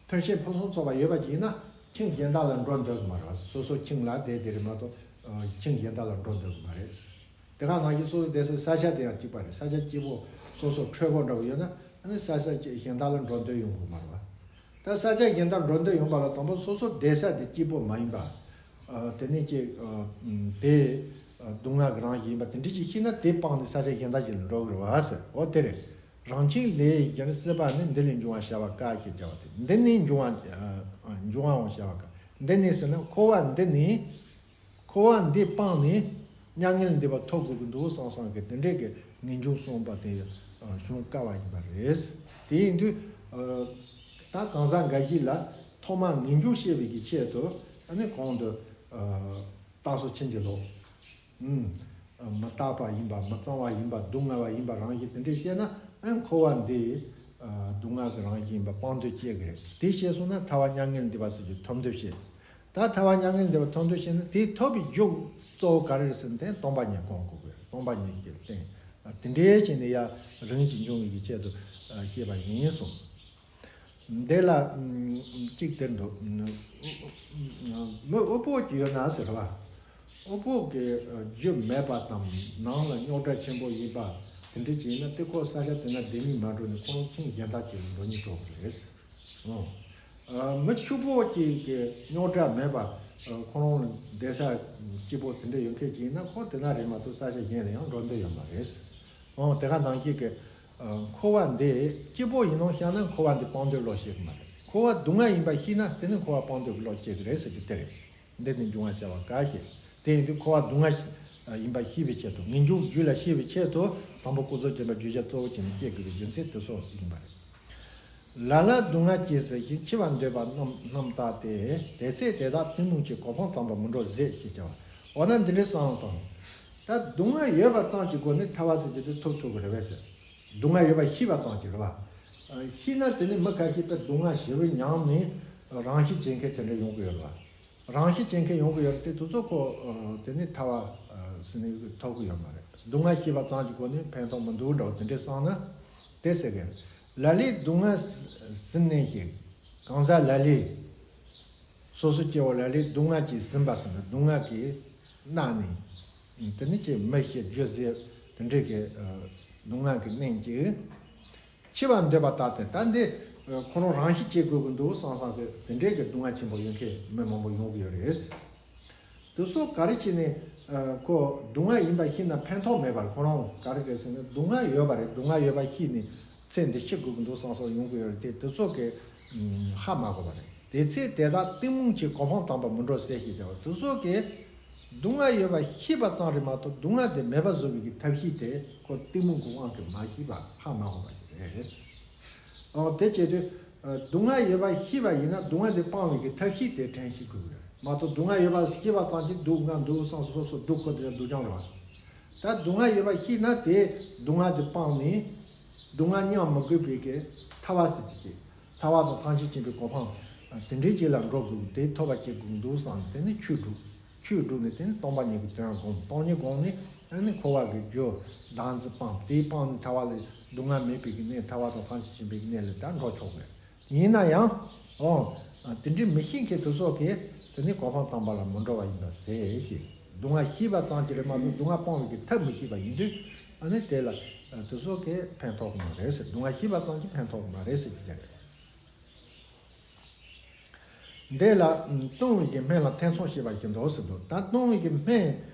ཐོན་སྐྱེད་ཕུན་སུམ་ཚོགས་པ་ཡོད་པ་ཅིག་ཡིན་ན་ཁྱིམ་གཞན་དག་ལ་འགྲོ་འདོད་ཀྱི་མ་རེད་བ། སོ་སོ་ཁྱིམ་ལ་བསྡད་དེ་རེད་མ་གཏོགས་ཁྱིམ་གཞན་དག་ལ་འགྲོ་འདོད་ཀྱི་མ་རེད། དེ་ག་ནང་བཞིན་སོ་སོ་བསྡད་སའི་ས་ཆ་དེ་ཡང་གཅིག་པ་རེད། ས་ཆ་གཅིག་པོ་སོ་སོ་འཕྲོད་པོ་འདྲ་བོ་ཡོད་ན་ཨ་ནི་ས་ས་ཆ་གཞན་དག་ལ་འགྲོ་འདོད་ཡོང་གི་མ་རེད་བ། ད་ས་ཆ་གཞན་དག་འགྲོ་འདོད་ཡོང་པ་ལ་དང་པོ་སོ་སོ་བསྡད་ས་དེ་གཅིག་པོ་མ་ཡིན་པ། ཨ་དེ་ནས་ཅིག་ཨ་དེ་ཨ་སྡུག་བསྔལ་གྱི་རང་བཞིན་ཡིན་པ་དེ་འདྲ་ཅིག་ཤེས་ན་དེ་སྤངས་ནས་ས་ཆ་གཞན་དག་ཅིག་ལ་འགྲོ་དགོས་རེད་བ་ཟེར། འོ་དེ་རེད། རང་ཁྱིམ་ལས་ཀྱང་སྲིད་པ་ནི། འདི་ལས་འབྱུང་བ་བྱ་བ་དཀའ་ཞེས་བྱ་བ་སྟེ། འདི་ནས་འབྱུང་བ་ཨ་འབྱུང་བའང་བྱ་བ་དཀའ། འདི་ནས་ཟེར་ན་འཁོར་བ་འདི་ནས། འཁོར་བ་འདི་སྤངས་ནས་མྱ་ངན་ལས་འདས་པ་ཐོབ་དགོས་ཀྱི་འདུག་བསམ་བསམ་གི་དེ་འདྲས་ཀྱི་ངེས་འབྱུང་གསུངས་པ་དེ་ཨ་བྱུང་དཀའ་བ་ཡིན་པ་རེད། དེ་ཡིན་དུས་ཨ་ད་གང་ཟག་འགའ་ཞིག་ལ་ཐོག་མར་ངེས་འབྱུང་སྐྱེ་བའི་གི་ཆེད་དུ་ཨ་ནི་གོང་དུ་ཨ་རྟགས་གསལ་ཆོས་ཀྱི་ལོག་ཨུམ། མི་རྟག་པ་ཡིན་པ། མི་གཙང་བ་ཡིན་པ། སྡུག་བསྔལ་བ་ཡིན་པ་རང་བཞིན་དེ་འདྲས་བཤད་ན་ཨ་འཁོར་བ་འདི་ཨ་སྡུག་བསྔལ་གྱི་རང་བཞིན་ཡིན་པ་སྤང་འདོད་སྐྱེ་གི་རེད། དེ་བཤད་སོང་ན་ཐར་པ་མྱ་ངན་ལས་འདས་པ་ཟེར་རྒྱུ་ཐོབ་འདོད་བཤད། ད་ཐར་པ་མྱ་ངན་ལས་འདས་པ་ཐོབ་འདོད་བཤད་ན་དེ་ཐོབ་པའི་རྒྱུ་གཙོ་བོ་ག་རེ་རེད་ཟེར་ན་དེ་སྟོང་པ་ཉིད་སྒོམ་དགོས་གི་རེད། སྟོང་པ་ཉིད་ཀྱི་སྟེང་དེ་འདྲས་བྱས་ནས་ཡ་རིམ་གྱིས་འབྱུང་བའི་གི་ཆེད་དུ་ཨ་བཤད་པ་ཡིན་གསུངས། འདི་ལ་ཨམ་གཅིག་དེར་འདུག་མི་དབུལ་པོ་ཅིག་ཡོད་ན་ཟེར་བ། དབུལ་པོ་གི་རྒྱུ་མེད་པ་དང་ནང་ལ་རྙོག་དྲ་ཆེན་པོ་ཡིན་པ་དེ་འདྲ་ཅིག་ཡིན་ན་དེ་ཁོ་ས་ཆ་དེ་ན་བསྡད་མི་མ་འགྲོ་ནས་ཁོ་རང་ཁྱིམ་གཞན་དག་ཅིག་ལ་འགྲོ་སྙིང་བྲོ་གི་རེད། ཨོ། མི་ཕྱུག་པོ་ཅིག་གི་རྙོག་དྲ་མེད་པ་ཁོ་རང་ལ་བསྡད་ས་སྐྱིད་པོ་དེ་འདྲ་ཡོད་མཁན་ཅིག་ཡིན་ན་ཁོ་དེ་ན་རེད་མ་གཏོགས་ས་ཆ་གཞན་ལ་ཡང་འགྲོ་འདོད་ཡོད་མ་རེད། ཨོ་དེ་ག་ནང་བཞིན་གི་འཁོར་བ་འདི་སྐྱིད་པོ་ཡིན་ནོ་བཤད་ན་འཁོར་བ་འདི་སྤང་འདོད་བློ་སྐྱེ་གི་མ་རེད། འཁོར་བ་སྡུག་བསྔལ་ཡིན་པ་ཤེས་ན་དེ་ནི་འཁོར་བ་སྤང་འདོད་ཀྱི་བློ་སྐྱེ་གི་རེད་ཟེར་རྒྱུ་དེ་རེད། འདི་ནི་འབྱུང་བ་བྱ་བ་དཀའ་ཞེས། དེ་ཡིན་དུས་འཁོར་བ་སྡུག་བསྔལ་ཡིན་པ་ཤེས་པའི་ཆེད་དུ་ངེས་འབྱུང་རྒྱུད་ལ་སྐྱེ་བའི་ཆེད་དུ་དང་པོ་ཀུན་རྫོབ་བདེན་པ་བརྗོད་བྱ་གཙོ་བོ་བྱས་ནས་སྐྱེ་དགོས་པའི་རྒྱུ་མཚན་དེ་སོགས་ཡིན་པ་རེད། ལ་ལ་སྡུག་བསྔལ་གྱིས་ཟིན་ཞིང་། འཆི་བར་འདོད་པ་རྣམས་རྣམ་དག་སྟེ། དེ་ཚེ་དེ་དག་གཏི་མུག་གིས། གོ་འཕང་དམ་པ་མི་འགྲོ་ཟད། ཞེས་བྱ་བ། འོ་ན་འདི་འདྲའི་བསམ་བློ་བཏང་། ད་སྡུག་བསྔལ་ཡོད་པ་ཙམ་གྱི་སྒོ་ནས་ཐར་པ་ཟེར་རྒྱུ་དེ་ཐོབ་ཐུབ་ཀྱི་རེད་པས་ཟེར། སྡུག་བསྔལ་ཡོད་པ་ཤེས་པ་ཙམ་གྱིས་རེད་བ། ཤེས་ན་དེ་ནི་མི་ཁ་ཤས་དེ་སྡུག་བསྔལ་ཞེ་པོ་མྱངས་ནས་རང་ཤི་བྱེད་མཁན་དེ་འདྲ་ཡོང་གི་ཡོད་རེད་བ། རང་ཤི་བྱེད་མཁན་ཡོང་གི་ཡོད་རེད་དེ་དེ་ཚོ་ཁོ་དེ་ནི་ཐར་པ་ཟེར་ནས་ཐོབ་ཀྱི་ཡོད་མ་རེད། སྡུག་བསྔལ་ཤེས་པ་ཙམ་གྱི་སྒོ་ནས་ཕན་ཐོགས་མི་འདུག་འདྲ་བོ་དེ་འདྲའི་བསམ་ན་དེ་ཟེར་གི་རེད། ལ་ལས་སྡུག་བསྔལ་ཟིན་ནས་ཤིག་གང་ཟག་ལ་ལས། སོ་སོ་སྐྱེ་བོ་ལ་ལས་སྡུག་བསྔལ་གྱིས་ཟིན་པ་ཟིན་པ་སྡུག་བསྔལ་གྱིས་མནར་ནས། དེ་ནི་ཅི་མི་ཤེས་རྒྱུ་ཟད་དེ་འདྲའི་གི་སྡུག་བསྔལ་གྱི་གནས་ཀྱི། འཆི་བར་འདོད་པ་ལྟར་ཏེ། ད་འདི་ཁོ་རང་རང་ཤི་བྱེད་དགོས་ཀྱི་འདུག་བསམ་བསམ་གི་དེ་འདྲའི་གི་སྡུག་བསྔལ་ཆེན་པོ་ཡོད་མཁན་མི་མང་པོ་ཡོང་གི་ཡོད་རེད། དེ་ཚོ་ག་རེ་བྱས་ནས་ཁོ་སྡུག་བསྔལ་ཡིན་པ་ཤེས་ན་ཕན་ཐོགས་མེད་པར་ཁོ་རང་ག་རེ་རེད་ཟེར་ན་སྡུག་བསྔལ་ཡོད་པ་རེད། སྡུག་བསྔལ་ཡོད་པ་ཤེས་ནས་ཚེ་འདི་འཆི་དགོས་ཀྱི་འདུག་བསམ་བསམ་ཡོང་གི་ཡོད་རེད་དེ་དེ་ཚོ་གི་ཧ་མ་གོ་བ་རེད། དེ་ཚེ་དེ་དག་གཏི་མུག་གིས། གོ་འཕང་དམ་པ་མི་འགྲོ་ཟད། ཞེས་བྱ་བ་དེ་ཚོ་གི་སྡུག་བསྔལ་ཡོད་པ་ཤེས་པ་ཙམ་རེད་མ་གཏོགས་སྡུག་བསྔལ་དེ་མེད་པ་བཟོ་བའི་གི་ཐབས་ཤེས་དེ་ཁོ་གཏི་མུག་གི་དབང་གིས་མ་ཤེས་པ་ཧ་མ་གོ་བ་ཞིག་རེད། ཨོ་དེ་བྱེད་དུས་སྡུག་བསྔལ་ཡོད་པ་ཤེས་པ་ཡིན་ན་སྡུག་བསྔལ་དེ་སྤང་བའི་གི་ཐབས་ཤེས་དེ་དྲན་ཤེས་དགོས་ཀྱི་རེད་མ་གཏོགས་སྡུག་བསྔལ་ཡོད་པ་ཤེས་པ་ཙམ་གྱིས་སྡུག་བསྔལ་འདུག་བསམ་སོ་སོ་སྡུག་ཁོ་དེ་ལ་སྡུག་ཅང་རེད་བ། ད་སྡུག་བསྔལ་ཡོད་པ་ཤེས་ན་དེ་སྡུག་བསྔལ་དེ་སྤངས་ནས་སྡུག་བསྔལ་མྱང་མི་དགོས་པའི་གི་ཐར་པ་ཟེར་གྱི་ཅིག་ཐར་པ་དང་ཐམས་ཅད་མཁྱེན་པའི་གོ་འཕང་དེ་འདྲའི་ཅིག་ལ་འགྲོ་དགོས་དེ་ཐོབ་པ་བྱེད་དགོས་འདུག་བསམ་དེ་ནི་ཆོས་སྒྲུབ། ཆོས་སྒྲུབ་ནས་དེ་ནི་སྟོང་པ་ཉིད་ཀྱི་དོན་བསྒོམ། སྟོང་ཉིད་བསྒོམ་ནས་ཨ་ནི་འཁོར་བ་གི་རྒྱུ་བདག་འཛིན་སྤངས། དེ་སྤངས་ནས་ཐར་པ་ལ་སྡུག་བསྔལ་མེད་པའི་གི་གནས་ཐར་པ་དང་ཐམས་ཅད་མཁྱེན་པའི་གི་གནས་ལ་ད་འགྲོ་ཆོག་གི་ཡིན་ན་ཡང་། ཨོ། དེ་འདྲའི་མི་ཤེས་མཁན་དེ་ཚོ་གིས་དེ་ནི་གོ་འཕང་དམ་པ་ལ་མི་འགྲོ་བ་ཡིན་པ་ཟེར་ཞེས། སྡུག་བསྔལ་ཤེས་པ་ཙམ་གྱིས་རེད་མ་གཏོགས་སྡུག་བསྔལ་སྤང་བའི་གི་ཐབས་མི་ཤེས་པ་ཡིན་དུས་ཨ་ནི་དེ་ལ་དེ་ཚོ་གིས་ཕན་ཐོགས་མ་རེད་ཟེར། སྡུག་བསྔལ་ཤེས་པ་ཙམ་གྱིས་ཕན་ཐོགས་མ་རེད་ཟེར་གྱི་དེ་རེད། འདི་ལ་ལྟུང་བའི་གི་སྨན་ལ་ཐེ་ཚོམ་སྐྱེས་པ་བཞིན་དུ་ཟེར་འདུག་ད་ལྟུང་བའི་གི་སྨན།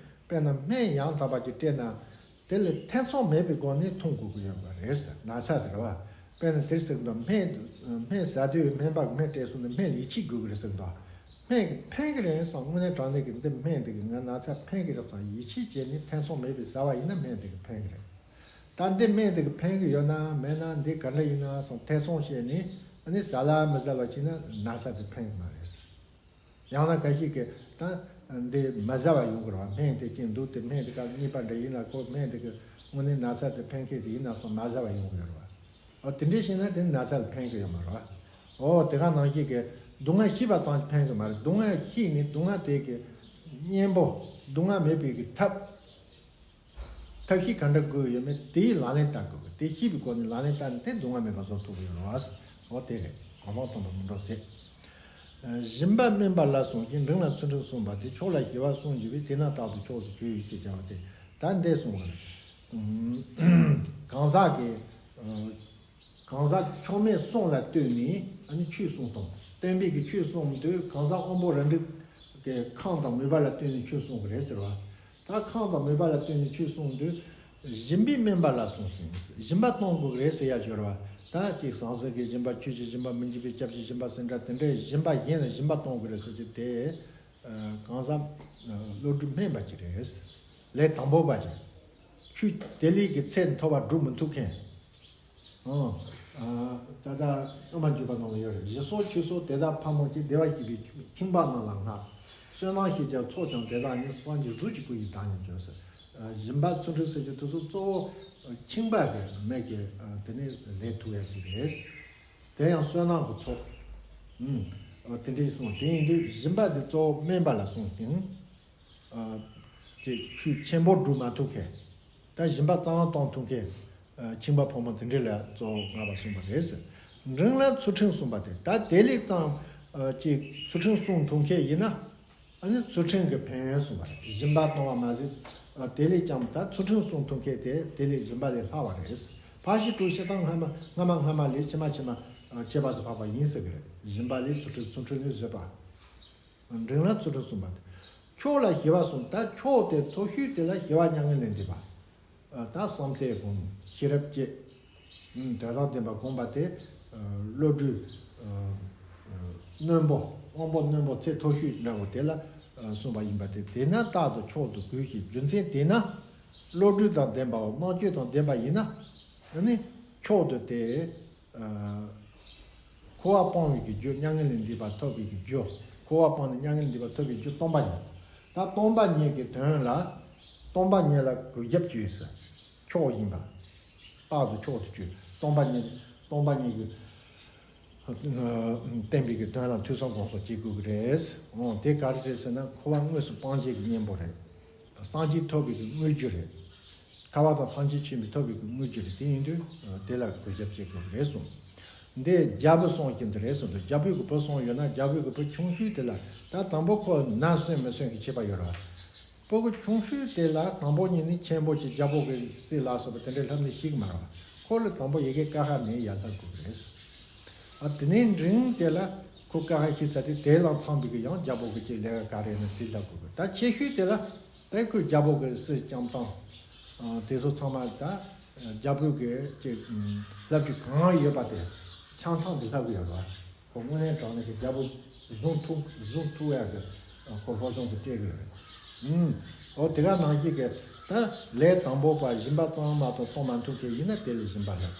དཔེར་ན་སྨན་ཡང་དག་པ་ཅིག་སྤྲད་ན། དེ་ལ་ཐེ་ཚོམ་མེད་པའི་སྒོ་ནས་འཐུང་དགོས་ཀྱི་ཡོད་པ་རེད་ཟེར། ན་ཚ་དེ་རེད་བ། དཔེར་ན་དེར་ཟེར་གི་འདུག་སྨན་སྨན་ཟ་དུས་སྨན་པ་གིས་སྨན་སྤྲད་སོང་ན་སྨན་ལ་ཡིད་ཆེས་དགོས་ཀྱི་རེད་ཟེར་གི་འདུག་སྨན་གྱིས་ཕན་གྱི་རེད་བསམ། དངོས་གནས་དྲང་གནས་ཀྱི་འདི་སྨན་འདི་གིས་ང་ན་ཚ་ཕན་གྱི་རེད་བསམ་ཡིད་ཆེས་བྱས་ནས་ཐེ་ཚོམ་མེད་པའི་ཟ་བ་ཡིན་ན་སྨན་འདི་གིས་ཕན་གྱི་རེད། ད་འདི་སྨན་འདི་གིས་ཕན་གྱི་ཡོད་ན་མེད་ན་འདི་ག་འདྲ་ཡིན་ན་སོང་ཐེ་ཚོམ་བྱས་ནས་ཨ་ནི་ཟ་ལ་མི་ཟ་ལ་བྱས་ན་ན་ཚ་དེ་ཕན་གྱི་མ་རེད། ཡང་ན་འགའ་ཞིག་གིས་ད་འདི་མ་ཟ་བ་ཡོང་གི་རེད་བ། སྨན་དེ་ཅིག་འདུག་དེ་སྨན་དེ་ག་གཉིས་པ་འདྲ་ཡིན་ན་ཁོ་སྨན་དེ་གིས་དངོས་གནས་ན་ཚ་དེ་ཕན་མཁན་དེ་ཡིན་ན་སོང་མ་ཟ་བ་ཡོང་གི་ཡོད་རེད་བ། འོ་དེ་འདྲས་བྱས་ན་དེ་ན་ཚ་ལ་ཕན་གྱི་ཡོད་མ་རེད་བ། འོ་དེ་ག་ནང་བཞིན་གྱི་སྡུག་བསྔལ་ཤེས་པ་ཙམ་གྱིས་ཕན་གྱི་མ་རེད། སྡུག་བསྔལ་ཤེས་ནས་སྡུག་བསྔལ་དེ་གི་གཉེན་པོ་སྡུག་བསྔལ་མེད་པའི་གི་ཐབས། ཐབས་ཤེས་ག་འདྲ་དགོས་ཡོད་མེད་དེའི་ལག་ལེན་བསྟར་དགོས་གི། དེ་ཤེས་པའི་སྒོ་ནས་ལག་ལེན་བསྟར་ནས་དེ་སྡུག་བསྔལ་མེད་པ་བཟོ་ཐུབ་ཀྱི་ཡོད་རེད་བ། འོ་དེ་རེད། གང་ཟག་སྟོང་པར་མི་འགྲོ་ཟེར། སྦྱིན་པ་དམན་པ་ལ་གསུངས་ཤིང་། འབྲིང་ལ་ཚུལ་ཁྲིམས་གསུངས་པ་སྟེ། ཕྱོགས་ལ་ཞི་བ་གསུངས་བགྱིས་པས། དེས་ན་རྟག་ཏུ་མཆོག་ཏུ་གྱུར་ཡོད་ཅེས་བྱ་བ་སྟེ། ད་འདི་གསུངས་པ་རེད། གང་ཟག་གི་གང་ཟག་ཕྱོགས་མེད་གསུམ་ལ་ལྟོས་ནས་ཨ་ནི་ཆོས་གསུངས་དང་། སྟོན་པས་ཀྱི་ཆོས་གསུངས་དུས་གང་ཟག་དབང་པོ་རང་གྲོལ་གྱི་ཁམས་དང་མོས་པ་ལ་ལྟོས་ནས་ཆོས་གསུངས་པ་རེད་ཟེར་བ། ད་ཁམས་དང་མོས་པ་ལ་ལྟོས་ནས་ཆོས་གསུངས་དུས། སྦྱིན་པས་དམན་པ་ལ་གསུངས་ཤིང་། སྦྱིན་པ་གཏོང་དགོས་ཀྱི་རེད་ཟེར་ཡ་སྦྱོར་བ། ད་ཅིག་ཟང་ཟིང་གི་སྦྱིན་པ། ཆོས་ཀྱི་སྦྱིན་པ། མི་འཇིགས་པའི་སྐྱབས་ཀྱི་སྦྱིན་པ་ཟེར་འདྲ་དེ་འདྲའི་སྦྱིན་པ་གཞན་ལ་སྦྱིན་པ་གཏོང་དགོས་རེད་ཟེར་གྱི་དེ། གང་ཟག་བློ་གྲོས་དམན་པ་ཅིག་རེད། ལས་དང་པོ་པ་ཅིག་ཆོས་དེ་ལས་ཀྱི་ཚད་མཐོ་བ་སྒྲུབ་མི་ཐུབ་མཁན། ཨང་། ཨ། ད་ལྟ་བླ་མ་འཇུག་པ་ནང་ལ་ཡོད་རེད། ཞི་སོགས་ཆོས་སོགས་དེ་དག་ཕ་མོ་སྐྱེས། བདེ་བར་གཤེགས་པའི་ཁྱིམ་པ་རྣམས་ལ་བསྔགས། བསོད་ནམས་ཤེས་བྱ་ཚོགས་ཀྱང་དེ་དག་ཡིན། སངས་རྒྱས་གཟུགས་ཀྱི་སྐུ་ཡི་བདག་ཉིད་ཀྱང་ཟེར། ཨ། སྦྱིན་པ་ཚུལ་ཁྲིམས་ཟེར་གྱི་དེ་ཚོ་གཙོ་བོ་ཁྱིམ་པ་གི་མི་གི། ཨ། དེ་ནི་ལས་ཐུབ་ཡ་ཅིག་རེད། དེ་ཡང་བསོད་ནམས་ཀྱི་ཚོགས། ཨུམ། ཨ། དེ་འདྲའི་གསུངས། དེ་ཡིན་དུས་སྦྱིན་པ་དེ་གཙོ་བོ་དམན་པ་ལ་གསུངས་ཤིང་། ཨ། ཅིག་ཆོས་ཆེན་པོ་སྒྲུབ་མ་ཐུབ་མཁན། ད་སྦྱིན་པ་གཙང་མ་གཏོང་ཐུབ་མཁན། ཨ། ཁྱིམ་པ་ཕོ་མོ་དེ་འདྲ་ལ་གཙོ་བོ་བསྔགས་པ་གསུངས་པ་རེད་ཟེར། འབྲིང་ལ་ཚུལ་ཁྲིམས་གསུངས་པ་དེ། ད་དེ་ལས་གཙང་། ཨ། ཅིག་ཚུལ་ཁྲིམས་སྲུང་ཐུབ་མཁན་ཡིན་ན། ཨ་ནི་ཚུལ་ཁྲིམས་ཀྱི་ཕན་ཡོན་གསུངས་པ་རེད། སྦྱིན་པ་གཏོང་བ་མ་ཟད། ཨ། དེ་ལས་ཀྱང་ད་ཚུལ་ཁྲིམས་སྲུང་ཐུབ་མཁན་དེ་དེ་ལས་སྦྱིན་པ་ལས་ལྷག་པ་རེད། ཕར་ཞིག་གྲོལ་ཕྱིར་ལྟ་སྔ་མ་སྔ་མ་སྔ་མ་ལས་ཕྱི་མ་ཕྱི་མ། ཨ། ཁྱད་པར་དུ་འཕགས་པ་ཡིན་ཟེར་གི་རེད། སྦྱིན་པ་ལས་ཚུལ་ཁྲིམས། ཚུལ་ཁྲིམས་ལས་བཟོད་པ། འབྲིང་ལ་ཚུལ་ཁྲིམས་གསུངས་པ་སྟེ། མཆོག་ལ་ཞི་བ་གསུངས། ད་མཆོག་དེ་མཐོ་ཤོས་དེ་ལ་ཞི་བ་མྱ་ངན་ལས་འདས་པ། ཨ། ད་བསམ་གཏན་སྒོམ། ཤེས་རབ་བསྐྱེད། ཨུམ། དོན་དམ་བདེན་པ་སྒོམ་པ་དེ། ཨ། བློ་གྲོས། ཨ། རྣོན་པོ། དབང་པོ་རྣོན་པོ་ཚད་མཐོ་ཤོས་འདྲ་བོ་དེ་ལ། ཨ། གསུངས་པ་ཡིན་པ་སྟེ། དེས་ན་རྟག་ཏུ་མཆོག་ཏུ་གྱུར་ཞེས། རྒྱུ་མཚན་དེས་ན། བློ་གྲོས་དང་ལྡན་པའོ། རྣམ་དཔྱོད་དང་ལྡན་པ་ཡིན་ན། ཨ་ནི་མཆོག་ཏུ་དེ། ཨ། འཁོར་བ་སྤང་བའི་གི་རྒྱུ། མྱ་ངན་ལས་འདས་པ་ཐོབ་པའི་གི་རྒྱུ། འཁོར་བ་སྤངས་ནས་མྱ་ངན་ལས་འདས་པ་ཐོབ་པའི་རྒྱུ་སྟོང་པ་ཉིད། ད་སྟོང་པ་ཉིད་ཀྱི་དོན་ལ། སྟོང་པ་ཉིད་ལ་གུས་ཞབས་བྱོས་ཟེར། མཆོག་ཡིན་པ། རྟག་ཏུ་མཆོག་ཏུ་གྱུར། སྟོང་པ་ཉིད། སྟོང་པ་ཉིད་ཀྱི་བསྟན་པའི་གི་དོན་ལ་ཐོས་བསམ་སྒོམ་གསུམ་བྱེད་དགོས་ཀྱི་རེད། འོ། དེ་ག་རེ་རེད་ཟེར་ན། འཁོར་བ་དངོས་སུ་སྤང་བྱེད་ཀྱི་གཉེན་པོ་རེད། སངས་རྒྱས་ཐོབ་པའི་གི་དངོས་རྒྱུ་རེད། ཐར་པ་དང་ཐམས་ཅད་མཁྱེན་པའི་ཐོབ་པའི་གི་དངོས་རྒྱུ་རེད། དེ་ཡིན་དུས་དེ་ལ་གུས་ཞབས་བྱེད་དགོས་རེད་གསུངས། འདི་རྒྱལ་པོ་གསུམ་གྱི་འདི་རེད་གསུངས་འདུག་རྒྱལ་པོའི་གི་བུ་གསུམ་ཡོད་ན། རྒྱལ་པོའི་གི་བུ་ཆུང་ཤོས་དེ་ལ། ད་དང་པོ་ཁོ་ན་སོན་མི་སོན་གྱི་ཁྱད་པར་ཡོད་རེད། བུ་གི་ཆུང་ཤོས་དེ་ལ་དང་པོ་ཉིད་ནས་ཆེན་པོ་ཅིག་རྒྱལ་པོ་གི་སྲས་ལ་སོགས་པ་དེ་འདྲའི་ལྷབ་ནས་ཤེས་ཀྱི་མ་རེད་པ། ཁོ་ལ་དང་པོ་ཡི་གེ་ཀ་ཁ་ནས་ཡར་ལྷབ་དགོས་ཀྱི་རེད། ཨ། དེ་ནས་འབྲིང་དེ་ལ་ཁོ་ཀ་ཁ་ཤེས་ཚར་དུས། དེ་ལ་མཚམས་པའི་གི་ཡང་རྒྱལ་པོ་གི་ཅིག་ལས་ཀ་ག་རེ་ཡིན་ན་དེ་ལྷབ་དགོས་ཀྱི། ད་ཆེ་ཤོས་དེ་ལ། དེ་ཁོས་རྒྱལ་པོ་གི་སྲས་བསྐྱངས་སྟངས། ཨ། དེ་ཚོ་ཚང་མ་ད་རྒྱལ་པོ་གི་ཅིག་ལྷབ་རྒྱུ་གང་ཡོད་པ་དེ་ཆ་ཚང་དེ་ལྷབ་གི་ཡོད་རེད། ཁོ་དངོས་གནས་དྲང་གནས་ཀྱི་རྒྱལ་པོ་བཟུང་ཐུབ། བཟུང་ཐུབ་ཡག་གི། ཨ། ཁོ་སློབ་སྦྱོང་དེ་སྤྲད་གི་ཡོད་རེད། ཨུམ། འོ། དེ་ག་ནང་བཞིན་གྱི་ད་ལས་དང་པོ་པ་སྦྱིན་པ་གཙང་མ་གཏོང་མ་ཐུབ་མཁན་ཡིན་ན་དེ་ལ་སྦྱིན་པ་ལྷབ།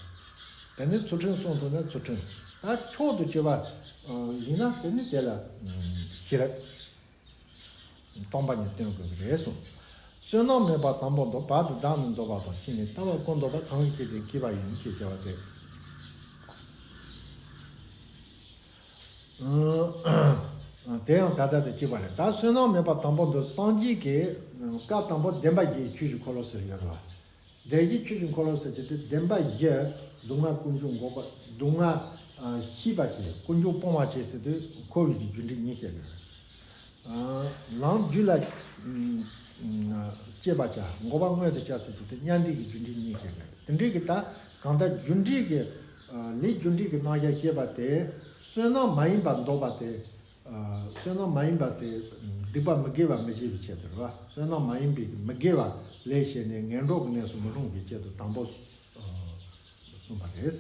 དེ་ནས་ཚུལ་ཁྲིམས་སྲུང་ཐུབ་ན་ཚུལ་ཁྲིམས། ད་མཆོག་ཏུ་གྱུར་པ་ཡིན་ན་དེ་ནི་དེ་ལ་ཤེས་རབ། སྟོང་པ་ཉིད་སྟོན་དགོས་ཀྱི་རེད་གསུངས། བསོད་ནམས་མེད་པ་དང་པོ་འདོར། བར་དུ་བདག་ནི་འདོར་བ་དང་། ཕྱི་ནས་ལྟ་བ་ཀུན་འདོར་བ། གང་གིས་ཤེས་ཏེ་སྐྱེས་པ་ཡིན། ཞེས་བྱ་བ་སྟེ། དེ་ཡང་ད་ལྟ་དང་གཅིག་པ་རེད། ད་བསོད་ནམས་མེད་པ་དང་པོ་འདོར། སངས་རྒྱས་ཀྱི་བཀའ་དང་པོ་བདེན་པ་བཞིའི་ཆོས་ཀྱི་འཁོར་ལོ་ཟེར་ཡོད་རེད་བ། བདེན་བཞིའི་ཆོས་ཀྱི་འཁོར་ལོ་ཟེར་གྱི་དེ་བདེན་པ་བཞི། སྡུག་བསྔལ་ཀུན་འབྱུང་འགོག་པ། སྡུག་བསྔལ་ཤེས་པ་བྱེད། ཀུན་འབྱུང་སྤོང་བ་བྱེད་ཟེར་དུས་འཁོར་བའི་རྒྱུ་འབྲས་གཉིས་བཤད་དགོས། ལམ་རྒྱུད་ལ་སྐྱེ་བར་བྱ། འགོག་པ་མངོན་དུ་བྱ་ཟེར་གྱི་དེ་མྱང་འདས་ཀྱི་རྒྱུ་འབྲས་གཉིས་བཤད་དགོས། དེ་འདྲའི་གི་ད་གང་ལྟར་རྒྱུ་འབྲས་ཀྱི། ལས་རྒྱུ་འབྲས་ཀྱི་རྣམ་གཞག་བཤད་པ་དེ། བསོད་ནམས་མ་ཡིན་པ་འདོར་བ་དེ། བསོད་ནམས་མ་ཡིན་པ་དེ་སྡིག་པ་མི་དགེ་བ་མི་བྱེད་པའི་ཆེད་དུ་རེད་བ། བསོད་ནམས་མ་ཡིན་པའི་མི་དགེ་བ་ལས་བྱས་ནས་ངན་འགྲོ་གི་གནས་སུ་མི་ལྷུང་བའི་ཆེད་དུ་དང་པོ་གསུངས་པ་རེད།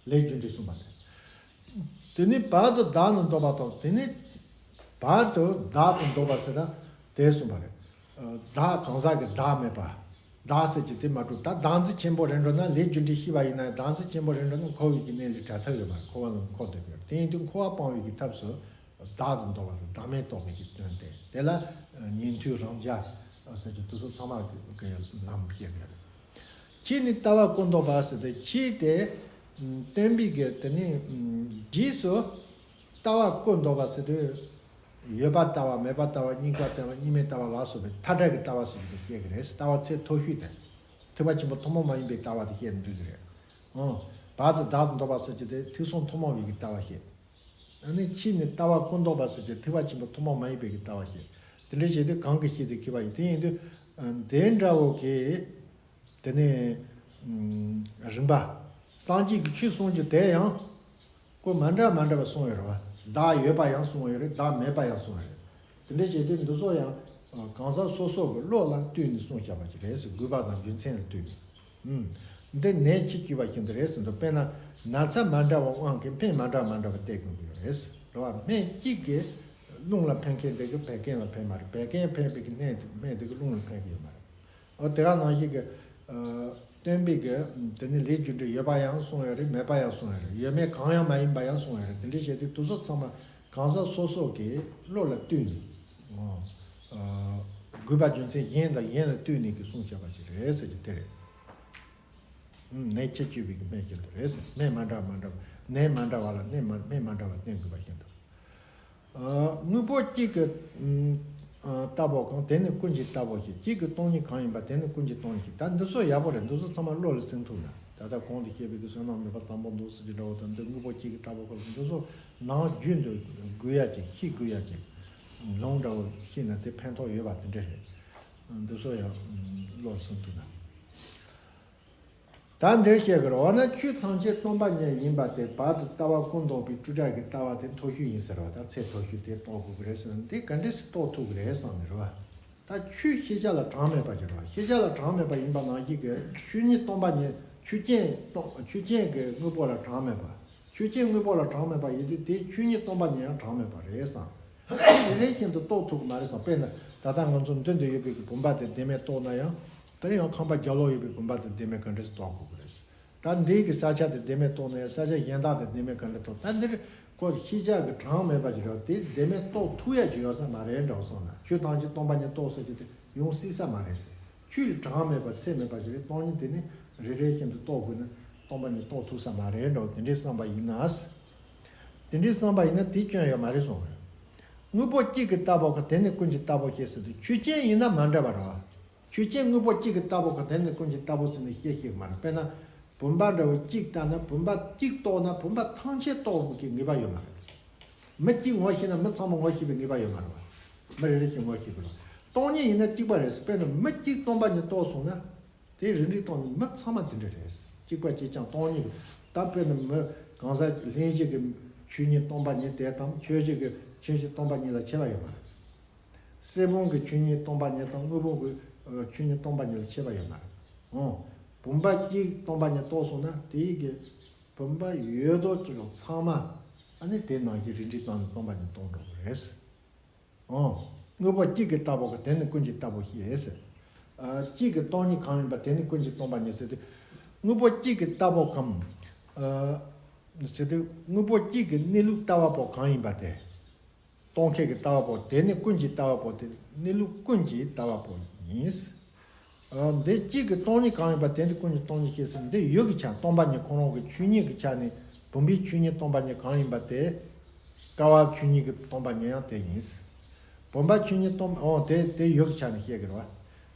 ལས་རྒྱུ་འབྲས་གསུངས་པ་རེད། དེ་ནས་བར་དུ་བདག་ནི་འདོར་བ་དང་། དེ་ནས་བར་དུ་བདག་ཏུ་འདོར་བ་ཟེར་ན་དེ་གསུངས་པ་རེད། བདག་གང་ཟག་གི་བདག་མེད་པ། བདག་ཟེར་གྱི་དེ་མ་གྲུབ། ད་བདག་འཛིན་ཆེན་པོ་རེད་འགྲོ་ན། ལས་རྒྱུ་འབྲས་ཤེས་པ་ཡིན་ན་ཡང་བདག་འཛིན་ཆེན་པོ་རེད་འགྲོ་ན་འཁོར་བའི་གི་གནས་ལས་བྲལ་ཐབས་ཡོད་མ་རེད། འཁོར་བ་ལ་འཁོར་སྡོད་པའི། དེ་ཡིན་དུས་འཁོར་བ་སྤང་བའི་གི་ཐབས་སུ་བདག་ཏུ་འདོར་བ་དང་བདག་མེད་རྟོགས་པའི་གི་དོན་ཏེ། དེ་ལ་ཉན་ཐོས་རང་རྒྱལ་ཟེར་གྱི་དེ་ཚོ་ཚང་མ་གི་ལམ་བཤད་ཡོད་རེད། ཕྱིས་ནི་ལྟ་བ་ཀུན་འདོར་བ་ཟེར་ཏེ། ཕྱིས་དེ་སྟོན་པའི་གི་དེ་ནི་རྗེས་སུ་ལྟ་བ་ཀུན་འདོར་བ་ཟེར་དུས། ཡོད་པར་ལྟ་བ། མེད་པར་ལྟ་བ། དམྱིགས་པར་ལྟ་བ། གཉིས་མེད་ལྟ་བ་ལ་སོགས་པའི་མཐའ་དག་གི་ལྟ་བ་ཟེར་གྱི་དེ་བཤད་ཀྱི་རེད། ལྟ་བ་ཚད་མཐོ་ཤོས་དེ། ཐེག་པ་ཆེན་པོ་ཐུན་མོང་མ་ཡིན་པའི་ལྟ་བ་དེ་བཤད་འདུག་གི་རེད། ཨང་། བར་དུ་བདག་ཏུ་འདོགས་པ་ཟེར་གྱི་དེ་ཐེག་གསུམ་ཐུན་མོང་བའི་གི་ལྟ་བ་བཤད། ཨ་ནི་ཕྱིས་ནས་ལྟ་བ་ཀུན་བཟློག་པ་ཟེར་གྱི་ཐེག་པ་ཆེན་པོ་ཐུན་མོང་མ་ཡིན་པའི་གི་ལྟ་བ་བཤད། དེ་འདྲ་བྱས་ཏེ་གང་གི་ཤེས་དེ་མཁས་པ་ཡིན། དེ་ཡིན་དུས་དེ་འདྲ་བོ་གི་དེ་ནས་རིམ་པ། སངས་རྒྱས་ཀྱི་ཆོས་གསུངས་རྒྱུ་དེ་ཡང་ཁོ་མ་འདྲ་མ་འདྲ་བ་གསུངས་ཡོད་རེད་བ། བདག་ཡོད་པ་ཡང་གསུངས་ཡོད་རེད། བདག་མེད་པ་ཡང་གསུངས་ཡོད་རེད། དེ་འདྲ་བྱས་ཏེ་འདི་ཚོ་ཡང་གང་ཟག་སོ་སོ་གི་བློ་ལ་ལྟོས་ནས་གསུངས་བཞག་པ་ཅིག་རེད་ཟེར། དགོས་པ་དང་རྒྱུ་མཚན་ལ་ལྟོས་ནས། ཨུམ། འདི་ནད་ཀྱིས་བསྐྱེད་པ་བཞིན་དུ་རེད་ཟེར་འདུག་དཔེར་ན་ན་ཚ་མ་འདྲ་བ་དབང་གིས་སྨན་མ་འདྲ་མ་འདྲ་བ་སྟེར་དགོས་ཀྱི་ཡོད་རེད་ཟེར། རེད་བ། སྨན་གཅིག་གིས་རླུང་ལ་ཕན་མཁན་དེ་གིས་བད་ཀན་ལ་ཕན་མ་རེད། བད་ཀན་ཕན་པའི་གི་སྨན་དེ་སྨན་དེ་གིས་རླུང་ལ་ཕན་གྱི་ཡོད་མ་རེད། འོ་དེ་ག་ནང་བཞིན་གྱི། ཨ། སྟོན་པའི་གི་དེ་ནི་ལས་རྒྱུ་འབྲས་ཡོད་པ་ཡང་གསུངས་ཡོད་རེད། མེད་པ་ཡང་གསུངས་ཡོད་རེད། ཡོད་མེད་གང་ཡང་མ་ཡིན་པ་ཡང་གསུངས་ཡོད་རེད། དེ་འདྲ་བྱས་དུས་དེ་ཚོ་ཚང་མ་གང་ཟག་སོ་སོ་གི་བློ་ལ་ལྟོས་ནས། ཨ། དགོས་པ་རྒྱུ་མཚན་གཞན་དང་གཞན་ལ་ལྟོས་ནས་ཀྱི་གསུངས་བྱས་པ་ཞིག་རེད་ཟེར་གྱི་དེ་རེད། ཨུམ། ནད་ཀྱིས་བསྐྱེད་པའི་གི་སྨན་བཞིན་དུ་རེད་ཟེར། སྨན་མ་འདྲ་མ་འདྲ་བ། ནད་མ་འདྲ་བ་ལ་སྨན་མ་སྨན་མ་འདྲ་བ་བསྟེན་དགོས་པ་བཞིན་དུ། ཨ། དངོས་པོ་གཅིག་གི་ཨ་ལྟ་བ་གང་། དེ་ནི་ཀུན་གྱི་ལྟ་བ་ཞེས། གཅིག་གི་སྟོང་ཉིད་གང་ཡིན་པ། དེ་ནི་ཀུན་གྱི་སྟོང་ཉིད་ཞེས། ད་འདི་ཚོ་ཡག་པོ་རེད། འདི་ཚོ་ཚང་མ་བློ་ལ་ཟིན་ཐུབ་ན། ད་ལྟ་གོང་དུ་བཤད་པའི་གི་བསོད་ནམས་ནུས་པ་དང་པོ་འདུག་ཟེར་གྱི་འདྲ་བོ་དང་། འདི་དངོས་པོ་གཅིག་གི་ལྟ་བ་གང་། འདི་ཚོ་ནང་རྒྱུན་དུ་དགོས་ཡ་ཅིག་ཤེས་དགོས་ཡ་ཅིག་ལུང་འདྲ་བོ་ཤེས་ན་དེ་ཕན་ཐོགས་ཡོད་པ་དེ་འདྲ་རེད། འདི་ཚོ་ཡང་བློ་ལ་ཟིན་ཐུབ་ན། ད་འདིར་བཤད་ཀྱི་རེད། འོ་ན་ཆོས་ཐམས་ཅད་སྟོང་པ་ཉིད་ཡིན་པ་དེ་བར་དུ་ལྟ་བ་ཀུན་བཟློག་པའི་སྤྲོས་བྲལ་གྱི་ལྟ་བ་དེ་མཐོ་ཤོས་ཡིན་ཟེར་བ། ད་ཚད་མཐོ་ཤོས་དེ་རྟོགས་དགོས་ཀྱི་རེད་ཟེར་ན། འདི་ག་འདྲས་སེ་རྟོགས་ཐུབ་ཀྱི་རེད་བསམ་ནས་རེད་བ། ད་ཆོས་ཤེས་བྱ་ལ་གྲངས་མེད་པ་ཅིག་རེད་བ། ཤེས་བྱ་ལ་གྲངས་མེད་པ་ཡིན་པ་ནང་བཞིན་གྱི་ཆོས་ཉིད་སྟོང་པ་ཉིད། ཆོས་ཅན་སྟོང་། ཆོས་ཅན་གྱི་དངོས་པོ་ལ་གྲངས་མེད་པ། ཆོས་ཅན་དངོས་པོ་ལ་གྲངས་མེད་པ་ཡིན་དུས་དེ་ཆོས་ཉིད་སྟོང་པ་ཉིད་ཡང་གྲངས་མེད་པ་རེད་བསམ། དེ་རེ་བཞིན་དུ་རྟོགས་ཐུབ་ཀྱི་མ་རེད་བསམ། དཔེར་ན་ད་ལྟ་ང་ཚོ་མདུན་དུ་ཡོད་པའི་གི་བུམ་པ་དེ་བདེན་མེད་རྟོགས་ན་ཡང་། དེ་ཡང་ཁང་པ་རྒྱབ་ལོགས་ཡོད་པའི་བུམ་པ་དེ་བདེན་མེད་ག་འདྲས་སེ་རྟོགས་དགོས་ཀྱི་རེད། ད་འདི་གི་ས་ཆ་དེ་བདེན་མེད་རྟོགས་ན་ཡང་ས་ཆ་གཞན་དག་དེ་བདེན་མེད་ག་འདྲས་རྟོགས། ད་འདིར་ཁོ་ཤེས་བྱ་གི་གྲངས་མེད་པ་ཅིག་རེད། དེ་བདེན་མེད་རྟོགས་ཐུབ་ཡ་ཅིག་ཡོད་ས་མ་རེད་འདྲ་བོ་བསམ་ན། ཆོས་ཐམས་ཅད་སྟོང་པ་ཉིད་རྟོགས་ཟེར་གྱི་དེ་ཡོང་སྲིད་ས་མ་རེད་ཟེར། ཆོས་ལ་གྲངས་མེད་པ་ཚད་མེད་པ་ཞིག་རེད། སྟོང་ཉིད་དེ་ནི་རེ་རེ་བཞིན་དུ་རྟོགས་དགོས་ན་སྟོང་པ་ཉིད་རྟོགས་ཐུབ་ས་མ་རེད་འགྲོ། དེ་འདྲའི་བསམ་པ་ཡིན་ན། དེ་འདྲའི་བསམ་པ་ཡིན་ན་དེ་སྐྱོན་ཡོད་མ་རེད་གསུངས་རེད། དངོས་པོ་གཅིག་གི་ལྟ་བ་གང་། དེ་ནི་ཀུན་གྱི་ལྟ་བ་ཞེས་ཟེར་དུས་ཆོས་ཅན་ཡིན་ན་མ་འདྲ་བ་རེད་བ། ཆོས་ཅན་དངོས་པོ་གཅིག་གི་ལྟ་བ་གང་། དེ་ནི་ཀུན་གྱི་ལྟ་བ་ཟེར་ནས་བཤད་ཤེས་ཀྱི་མ་རེད། དཔེར་ན་བུམ་པ་འདྲ་བོ་གཅིག་ལྟ་ན། བུམ་པ་གཅིག་རྟོགས་ན་བུམ་པ་ཐམས་ཅད་རྟོགས་དགོས་ཀྱི་ངེས་པ་ཡོད་མ་རེད། མི་གཅིག་ངོ་ཤེས་ན་མི་ཚང་མ་ངོ་ཤེས་པའི་ངེས་པ་ཡོད་མ་རེད་བ། མི་རེ་རེ་བཞིན་ངོ་ཤེས་དགོས་རེད། སྟོང་ཉིད་ཡིན་ན་གཅིག་པ་རེད། དཔེར་ན་མི་གཅིག་སྟོང་པ་ཉིད་རྟོགས་སོང་ན། དེ་རིགས་འགྲེ་སྟོང་ཉིད་མི་ཚང་མ་དེ་འདྲ་རེད། གཅིག་པ་གཅིག་རྐྱང་སྟོང་ཉིད། ད་དཔེར་ན་མི་གང་ཟག་ལྷན་ཅིག་གི་ཆོས་ཉིད་སྟོང་པ་ཉིད་དེ་དང་། ཆོས་ཅན་གྱི་ཆོས་ཉིད་སྟོང་པ་ཉིད་ལ་ཁྱད་པར་ཡོད་མ་རེད། གསེར་བུམ་གྱི་ཆོས་ཉིད་སྟོང་པ་ཉིད་དང་དངུལ་བུམ་གྱི་ཨ་ཆོས་ཉིད་སྟོང་པ་ཉིད་ལ་ཁྱད་པར་ཡོད་མ་རེད། འོ། བུམ་པ་གཅིག་སྟོང་པ་ཉིད་རྟོགས་སོང་ན་དེའི་གི་བུམ་པ་ཡོད་དོ་ཅོག་ཚང་མ་ཨ་ནི་དེ་ནང་བཞིན་རིགས་འགྲེ་བཏང་ནས་སྟོང་པ་ཉིད་རྟོགས་འགྲོ་གི་རེད། འོ། དངོས་པོ་གཅིག་གི་ལྟ་བ་གང་། དེ་ནི་ཀུན་གྱི་ལྟ་བ་ཞེས་ཟེར། ཨ། གཅིག་གི་སྟོང་ཉིད་གང་ཡིན་པ། དེ་ནི་ཀུན་གྱི་སྟོང་པ་ཉིད་ཟེར་དུས། དངོས་པོ་གཅིག་གི་ལྟ་བ་གང་། ཨ། ཟེར་དུས་དངོས་པོ་གཅིག་གི་གནས་ལུགས་ལྟ་བ་པོ་གང་ཡིན་པ་དེ། སྟོང་ཁེལ་གྱི་ལྟ་བ་པོ། དེ་ནི་ཀུན་གྱི་ལྟ་བ་པོ། དེ་གནས་ལུགས་ཀུན་གྱི་ལྟ་བ་པོ་ཡིན། ཨ། འདི་གཅིག་གི་སྟོང་ཉིད་གང་ཡིན་པ། དེ་ནི་ཀུན་གྱི་སྟོང་ཉིད་ཞེས་ཟེར། འདི་ཡུལ་གྱི་ཆ། སྟོང་པ་ཉིད་ཁོ་རང་གི་ཆོས་ཉིད་ཀྱི་ཆ་ནས་བུམ་པའི་ཆོས་ཉིད་སྟོང་པ་ཉིད་གང་ཡིན་པ་དེ། ཀ་བ་ཆོས་ཉིད་ཀྱི་སྟོང་པ་ཉིད་ཡང་དེ་ཡིན། བུམ་པ་ཆོས་ཉིད་སྟོང་། འོ། དེ་དེ་ཡུལ་གྱི་ཆ་ནས་བཤད་ཀྱི་རེད་བ།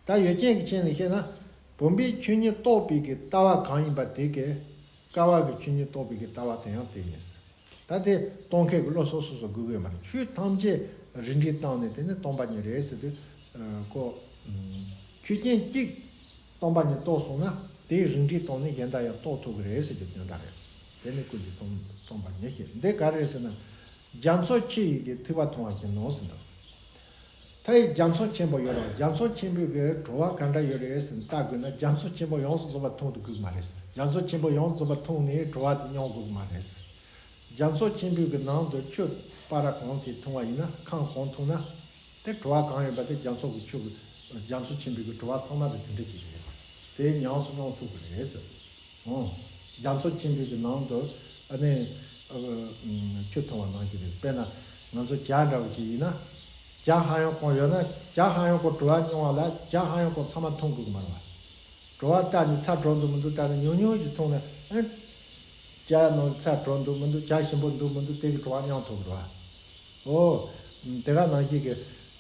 ད་ཡུལ་ཅན་གྱི་ཆ་ནས་བཤད་ན། བུམ་པའི་ཆོས་ཉིད་རྟོགས་པའི་གི་ལྟ་བ་གང་ཡིན་པ་དེ་གི། ཀ་བ་གི་ཆོས་ཉིད་རྟོགས་པའི་གི་ལྟ་བ་དེ་ཡང་དེ་ཡིན། ད་དེ་སྟོང་ཁེལ་གྱི་བློ་སོ་སོ་སོ་དགོས་ཀྱི་མ་རེད། ཆོས་ཐམས་ཅད་རིགས་འགྲེ་བཏང་ནས་དེ་ནི་སྟོང་པ་ཉིད་རེད་ཟེར་དུས། ཨ། ཁོ། ཨ། ཆོས་ཅན་གཅིག་སྟོང་པ་ཉིད་རྟོགས་སོང་ན་དེའི་རིགས་འགྲེ་བཏང་ནས་གཞན་དག་ཡང་རྟོགས་ཐུབ་ཀྱི་རེད་ཟེར་གྱི་དོན་དག་རེད། དེ་ནི་ཀུན་གྱི་སྟོང་སྟོང་པ་ཉིད་ཞེས། འདི་ག་རེ་རེད་ཟེར་ན། རྒྱ་མཚོ་ཆེ་ཡི་གི་ཐིགས་པ་མཐོང་བ་བཞིན་ནོ་ཟེར་འདུག་མཐའ་ཡི་རྒྱ་མཚོ་ཆེན་པོ་ཡོད་རེད། རྒྱ་མཚོ་ཆེན་པོའི་གི་བྲོ་བ་ག་འདྲ་ཡོད་རེད་ཟེར་ལྟ་དགོས་ན། རྒྱ་མཚོ་ཆེན་པོ་ཡོངས་སུ་རྫོགས་པ་མཐོང་དུ་དགོས་ཀྱི་མ་རེད། རྒྱ་མཚོ་ཆེན་པོ་ཡོངས་སུ་རྫོགས་པ་མཐོང་ནས་བྲོ་བ་དེ་མྱོང་དགོས་ཀྱི་མ་རེད། རྒྱ་མཚོ་ཆེན་པོའི་གི་ནང་དུ་ཆུ་སྤར་གང་ཞིག་འཐུང་བ་ཡིན་ན། ཁམ་གང་འཐུང་ན། དེ་བྲོ་བ་གང་ཡོད་པ་དེ་རྒྱ་མཚོ་གི་ཆུ་གི། རྒྱ་མཚོ་ཆེན་པོའི་གི་བྲོ་བ་ཚང་མ་དེ་དེ་འདྲ་ཅིག་རེད། དེ་ཉམས་སུ་མྱོང་ཐུབ་ཀྱི་རེད་ཟེར། འོ། རྒྱ་མཚོ་ཆེན་པོའི་གི་ནང་དུ་ཨ་ནི། ཨ། ཆུ་འཐུང་བ་ནང་བཞིན་རེད། དཔེར་ན་ང་ཚོ་ཇ་འདྲ་བོ་ཞིག་ཡིན་ན། ཇ་ཧ་ཡང་གང་ཡོད་ན། ཇ་ཧ་ཡང་གང་བྲོ་བ་མྱོང་བ་ལ་ཇ་ཧ་ཡང་གང་ཚང་མ་འཐུང་དགོས་ཀྱི་མ་རེད་བ། བྲོ་བ་ལྟ་ནས་ཚ་དྲོ་འདུག་མི་འདུག་ལྟ་ནས་ཉུང་ཉུང་ཞིག་འཐུང་ན། ཨ། ཇ་ནང་ཚ་དྲོ་འདུག་མི་འདུག་ཇ་ཞིམ་པོ་འདུག་མི་འདུག་དེ་གི་བྲོ་བ་མྱོང་ཐུབ་རེད་བ། འོ། དེ་ག་ནང་བཞིན་གྱི།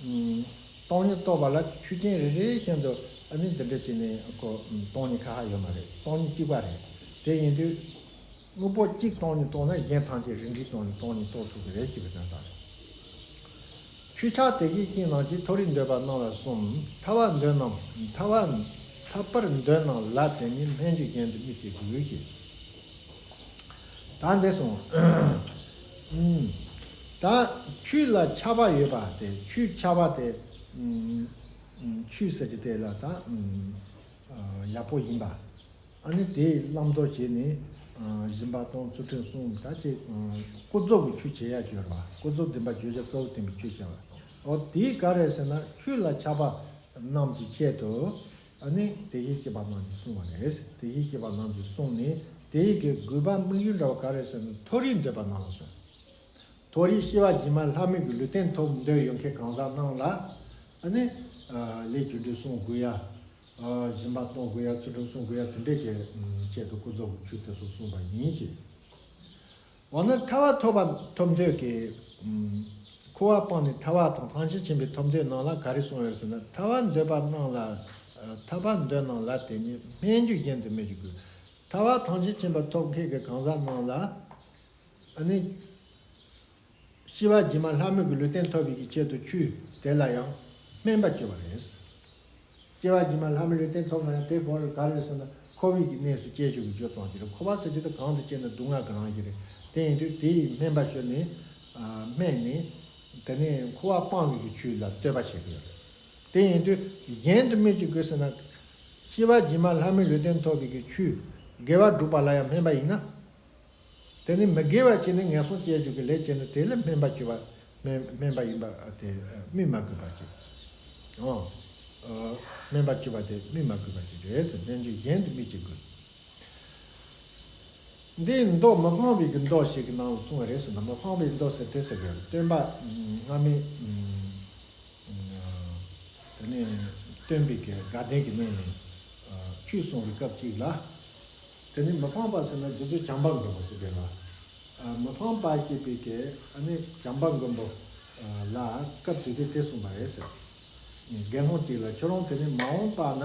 ཨ། སྟོང་ཉིད་རྟོགས་པ་ལ་ཆོས་ཅན་རེ་རེ་བཞིན་དུ་ཨ་ནི་འདི་འདྲ་བྱས་ནས་ཁོ་སྟོང་ཉིད་ཁ་ཁ་ཡོད་མ་རེད། སྟོང་ཉིད་གཅིག་པ་རེད། དེ་ཡིན་དུས། དངོས་པོ་གཅིག་སྟོང་ཉིད་རྟོགས་ན་གཞན་ཐམས་ཅད་རིགས་འགྲེ་སྟོང་ཉིད་སྟོང་ཉིད་རྟོགས་ཐུབ་ཀྱི་རེད་ཅེས་པའི་དོན་དག་རེད། ཁྱུ་ཆགས་དེ་བཞིན་གཤེགས་རྣམས་ཀྱིས། མཐོ་རིས་འདོད་པ་རྣམས་ལ་གསུངས། ཐར་པ་འདོད་རྣམས་ཐར་པ་ཐར་པར་འདོད་རྣམས་ལ་དེ་ཉིད་སྨན་གྱི་རྒྱན་དུ་སྨོས་ཅི་དགོས་ཞེས། ད་འདི་སོང་། ད་ཁྱུ་ལ་ཆགས་པ་ཡོད་པ་དེ། ཁྱུ་ཆགས་པ་དེ། ཁྱུ་ཟེར་གྱི་དེ་ལ་ད་ཡག་པོ་ཡིན་པ། ཨ་ནི་དེའི་བླང་དོར་བྱས་ནས། སྦྱིན་པ་གཏོང་། ཚུལ་ཁྲིམས་སྲུང་། ད་ཅིག་ཀུན་རྫོབ་ཀྱི་ཆོས་བྱེད་ཡ་ཡོད་རེད་པ། ཀུན་རྫོབ་བདེན་པ་བརྗོད་བྱ་གཙོ་བོ་བསྟན་པའི་ཆོས་བྱ་བ། འོ་དེའི་ག་རེ་ཟེར་ན། ཁྱུ་ལ་ཆགས་པ་རྣམས་ཀྱི་ཆེད་དུ། ཨ་ནི་དེ་བཞིན་གཤེགས་པ་རྣམས་ཀྱིས་གསུངས་པ་རེད། དེ་བཞིན་གཤེགས་པ་རྣམས་ཀྱིས་གསུངས་ནས། དེའི་གི་དགོས་པ་དམིགས་ཡུལ་འདྲ་བ་ག་རེ་ཟེར་ན། མཐོ་རིས་འདོད་པ་རྣམས་ལ་གསུངས། མཐོ་རིས་སྐྱེ་བ་རྗེས་མ་ལྷ་མིའི་གི་ལུས་རྟེན་ཐོབ་འདོད་ཡོད་མཁན་གང་ཟག་རྣམས་ལ། ཨ་ནི་ལས་རྒྱུ་འབྲས་བསྲུང་དགོས་ཡ། སྦྱིན་པ་གཏོང་དགོས་ཡ། ཚུལ་ཁྲིམས་སྲུང་དགོས་ཡ། དེ་འདྲས་ཀྱི་ཆེད་དུ་ཀུན་རྫོབ་ཀྱི་ཆོས་དེ་ཚོ་གསུངས་པ་ཡིན་ཞེས། འོ་ན་ཐར་པ་ཐོབ་པ་ཐོབ་འདོད་ཀྱི། འཁོར་བ་སྤངས་ནས་ཐར་པ་དང་ཐམས་ཅད་མཁྱེན་པའི་ཐོབ་འདོད་རྣམས་ལ་ག་རེ་གསུངས་ཡོད་ཟེར་ན། ཐར་པ་འདོད་པ་རྣམས་ལ། ཐར་པ་འདོད་རྣམས་ལ་དེ་ཉིད་སྨན་གྱི་རྒྱན་དུ་སྨོས་ཅི་དགོས། ཐར་པ་ཐམས་ཅད་མཁྱེན་པ་ཐོབ་མཁན་གྱི་གང་ཟག་རྣམས་ལ། ཨ་ནི། སྐྱེ་བ་རྗེས་མ་ལྷ་མིའི་གི་ལུས་རྟེན་ཐོབ་པའི་གི་ཆེད་དུ་ཁྱུ་དེ་ལ་ཡང་སྨན་པ་བཅོས་པ་རེད། སྐྱེ་བ་རྗེས་མ་ལྷ་མིའི་ལུས་རྟེན་ཐོབ་ན་ཡང་དེ་བོར་ག་རེ་ཟེར་ན། འཁོར་བའི་གི་གནས་སུ་སྐྱེ་བཅུག་གི་རྒྱུ་ཙམ་གྱི་རེད། འཁོར་བ་ཟེར་གྱི་དེ་གང་དུ་སྐྱེས་ན་སྡུག་བསྔལ་གྱི་རང་བཞིན་རེད། དེ་ཡིན་དུས་དེ་ཡི་སྨན་པ་བཅོས་ནས། སྨན་ནི། དེ་ནས་འཁོར་བ་སྤང་བའི་གི་ཆོས་ལ་བསྟོད་པ་བྱེད་ཀྱི་ཡོད་རེད། དེ་ཡིན་དུས་རྒྱན་དུ་སྨོས་ཅི་དགོས་ཟེར་ན། སྐྱེ་བ་རྗེས་མ་ལྷ་མིའི་ལུས་རྟེན་ཐོབ་པའི་གི་ཆོས་དགེ་བ་སྒྲུབ་པ་ལ་ཡང་སྨན་པ་ཡིན་ན། དེ་ནི་མི་དགེ་བ་བྱས་ནས་ངན་སོང་སྐྱེ་བཅུག་གི་ལས་བྱས་ན་དེ་ལ་སྨན་པ་བཅོས་པ། སྨན་སྨན་པ་ཡིན་པ་དེ་སྨོས་མ་དགོས་པ་ཅིག་ཨོ། སྨན་པ་བཅོས་པ་དེ་སྨོས་མ་དགོས་པ་ཅིག་རེད་ཟེར། སྨན་གྱི་རྒྱན་དུ་སྨོས་ཅི་དགོས། འདིའི་མདོ་མི་ཕམ་པའི་གི་མདོ་ཞིག་གི་ནང་དུ་གསུངས་པ་རེད་ཟེར་ན། མི་ཕམ་པའི་མདོ་ཟེར་དེ་ཟེར་གི་སྟོན་པ་སྔ་མའི། དེ་ནས་སྟོན་པའི་གི་དགའ་ལྡན་གྱི་གནས་ནས་ཆོས་གསུང་བའི་སྐབས་ཅིག་ལ། དེ་ནས་མི་ཕམ་པ་ཟེར་ན་རྗེ་བཙུན་བྱམས་པ་མགོན་པོ་ཟེར་དེ་ལ། མི་ཕམ་པ་ཞེས་པའི་གི་ཨ་ནི་བྱམས་པ་མགོན་པོ་ལ་སྐབས་དེ་དུས་དེ་གསུངས་པ་རེད་ཟེར། དགེ་སློང་ཅིག་ལ། ཁྱོད་རང་དེ་ནས་མ་འོངས་པ་ན་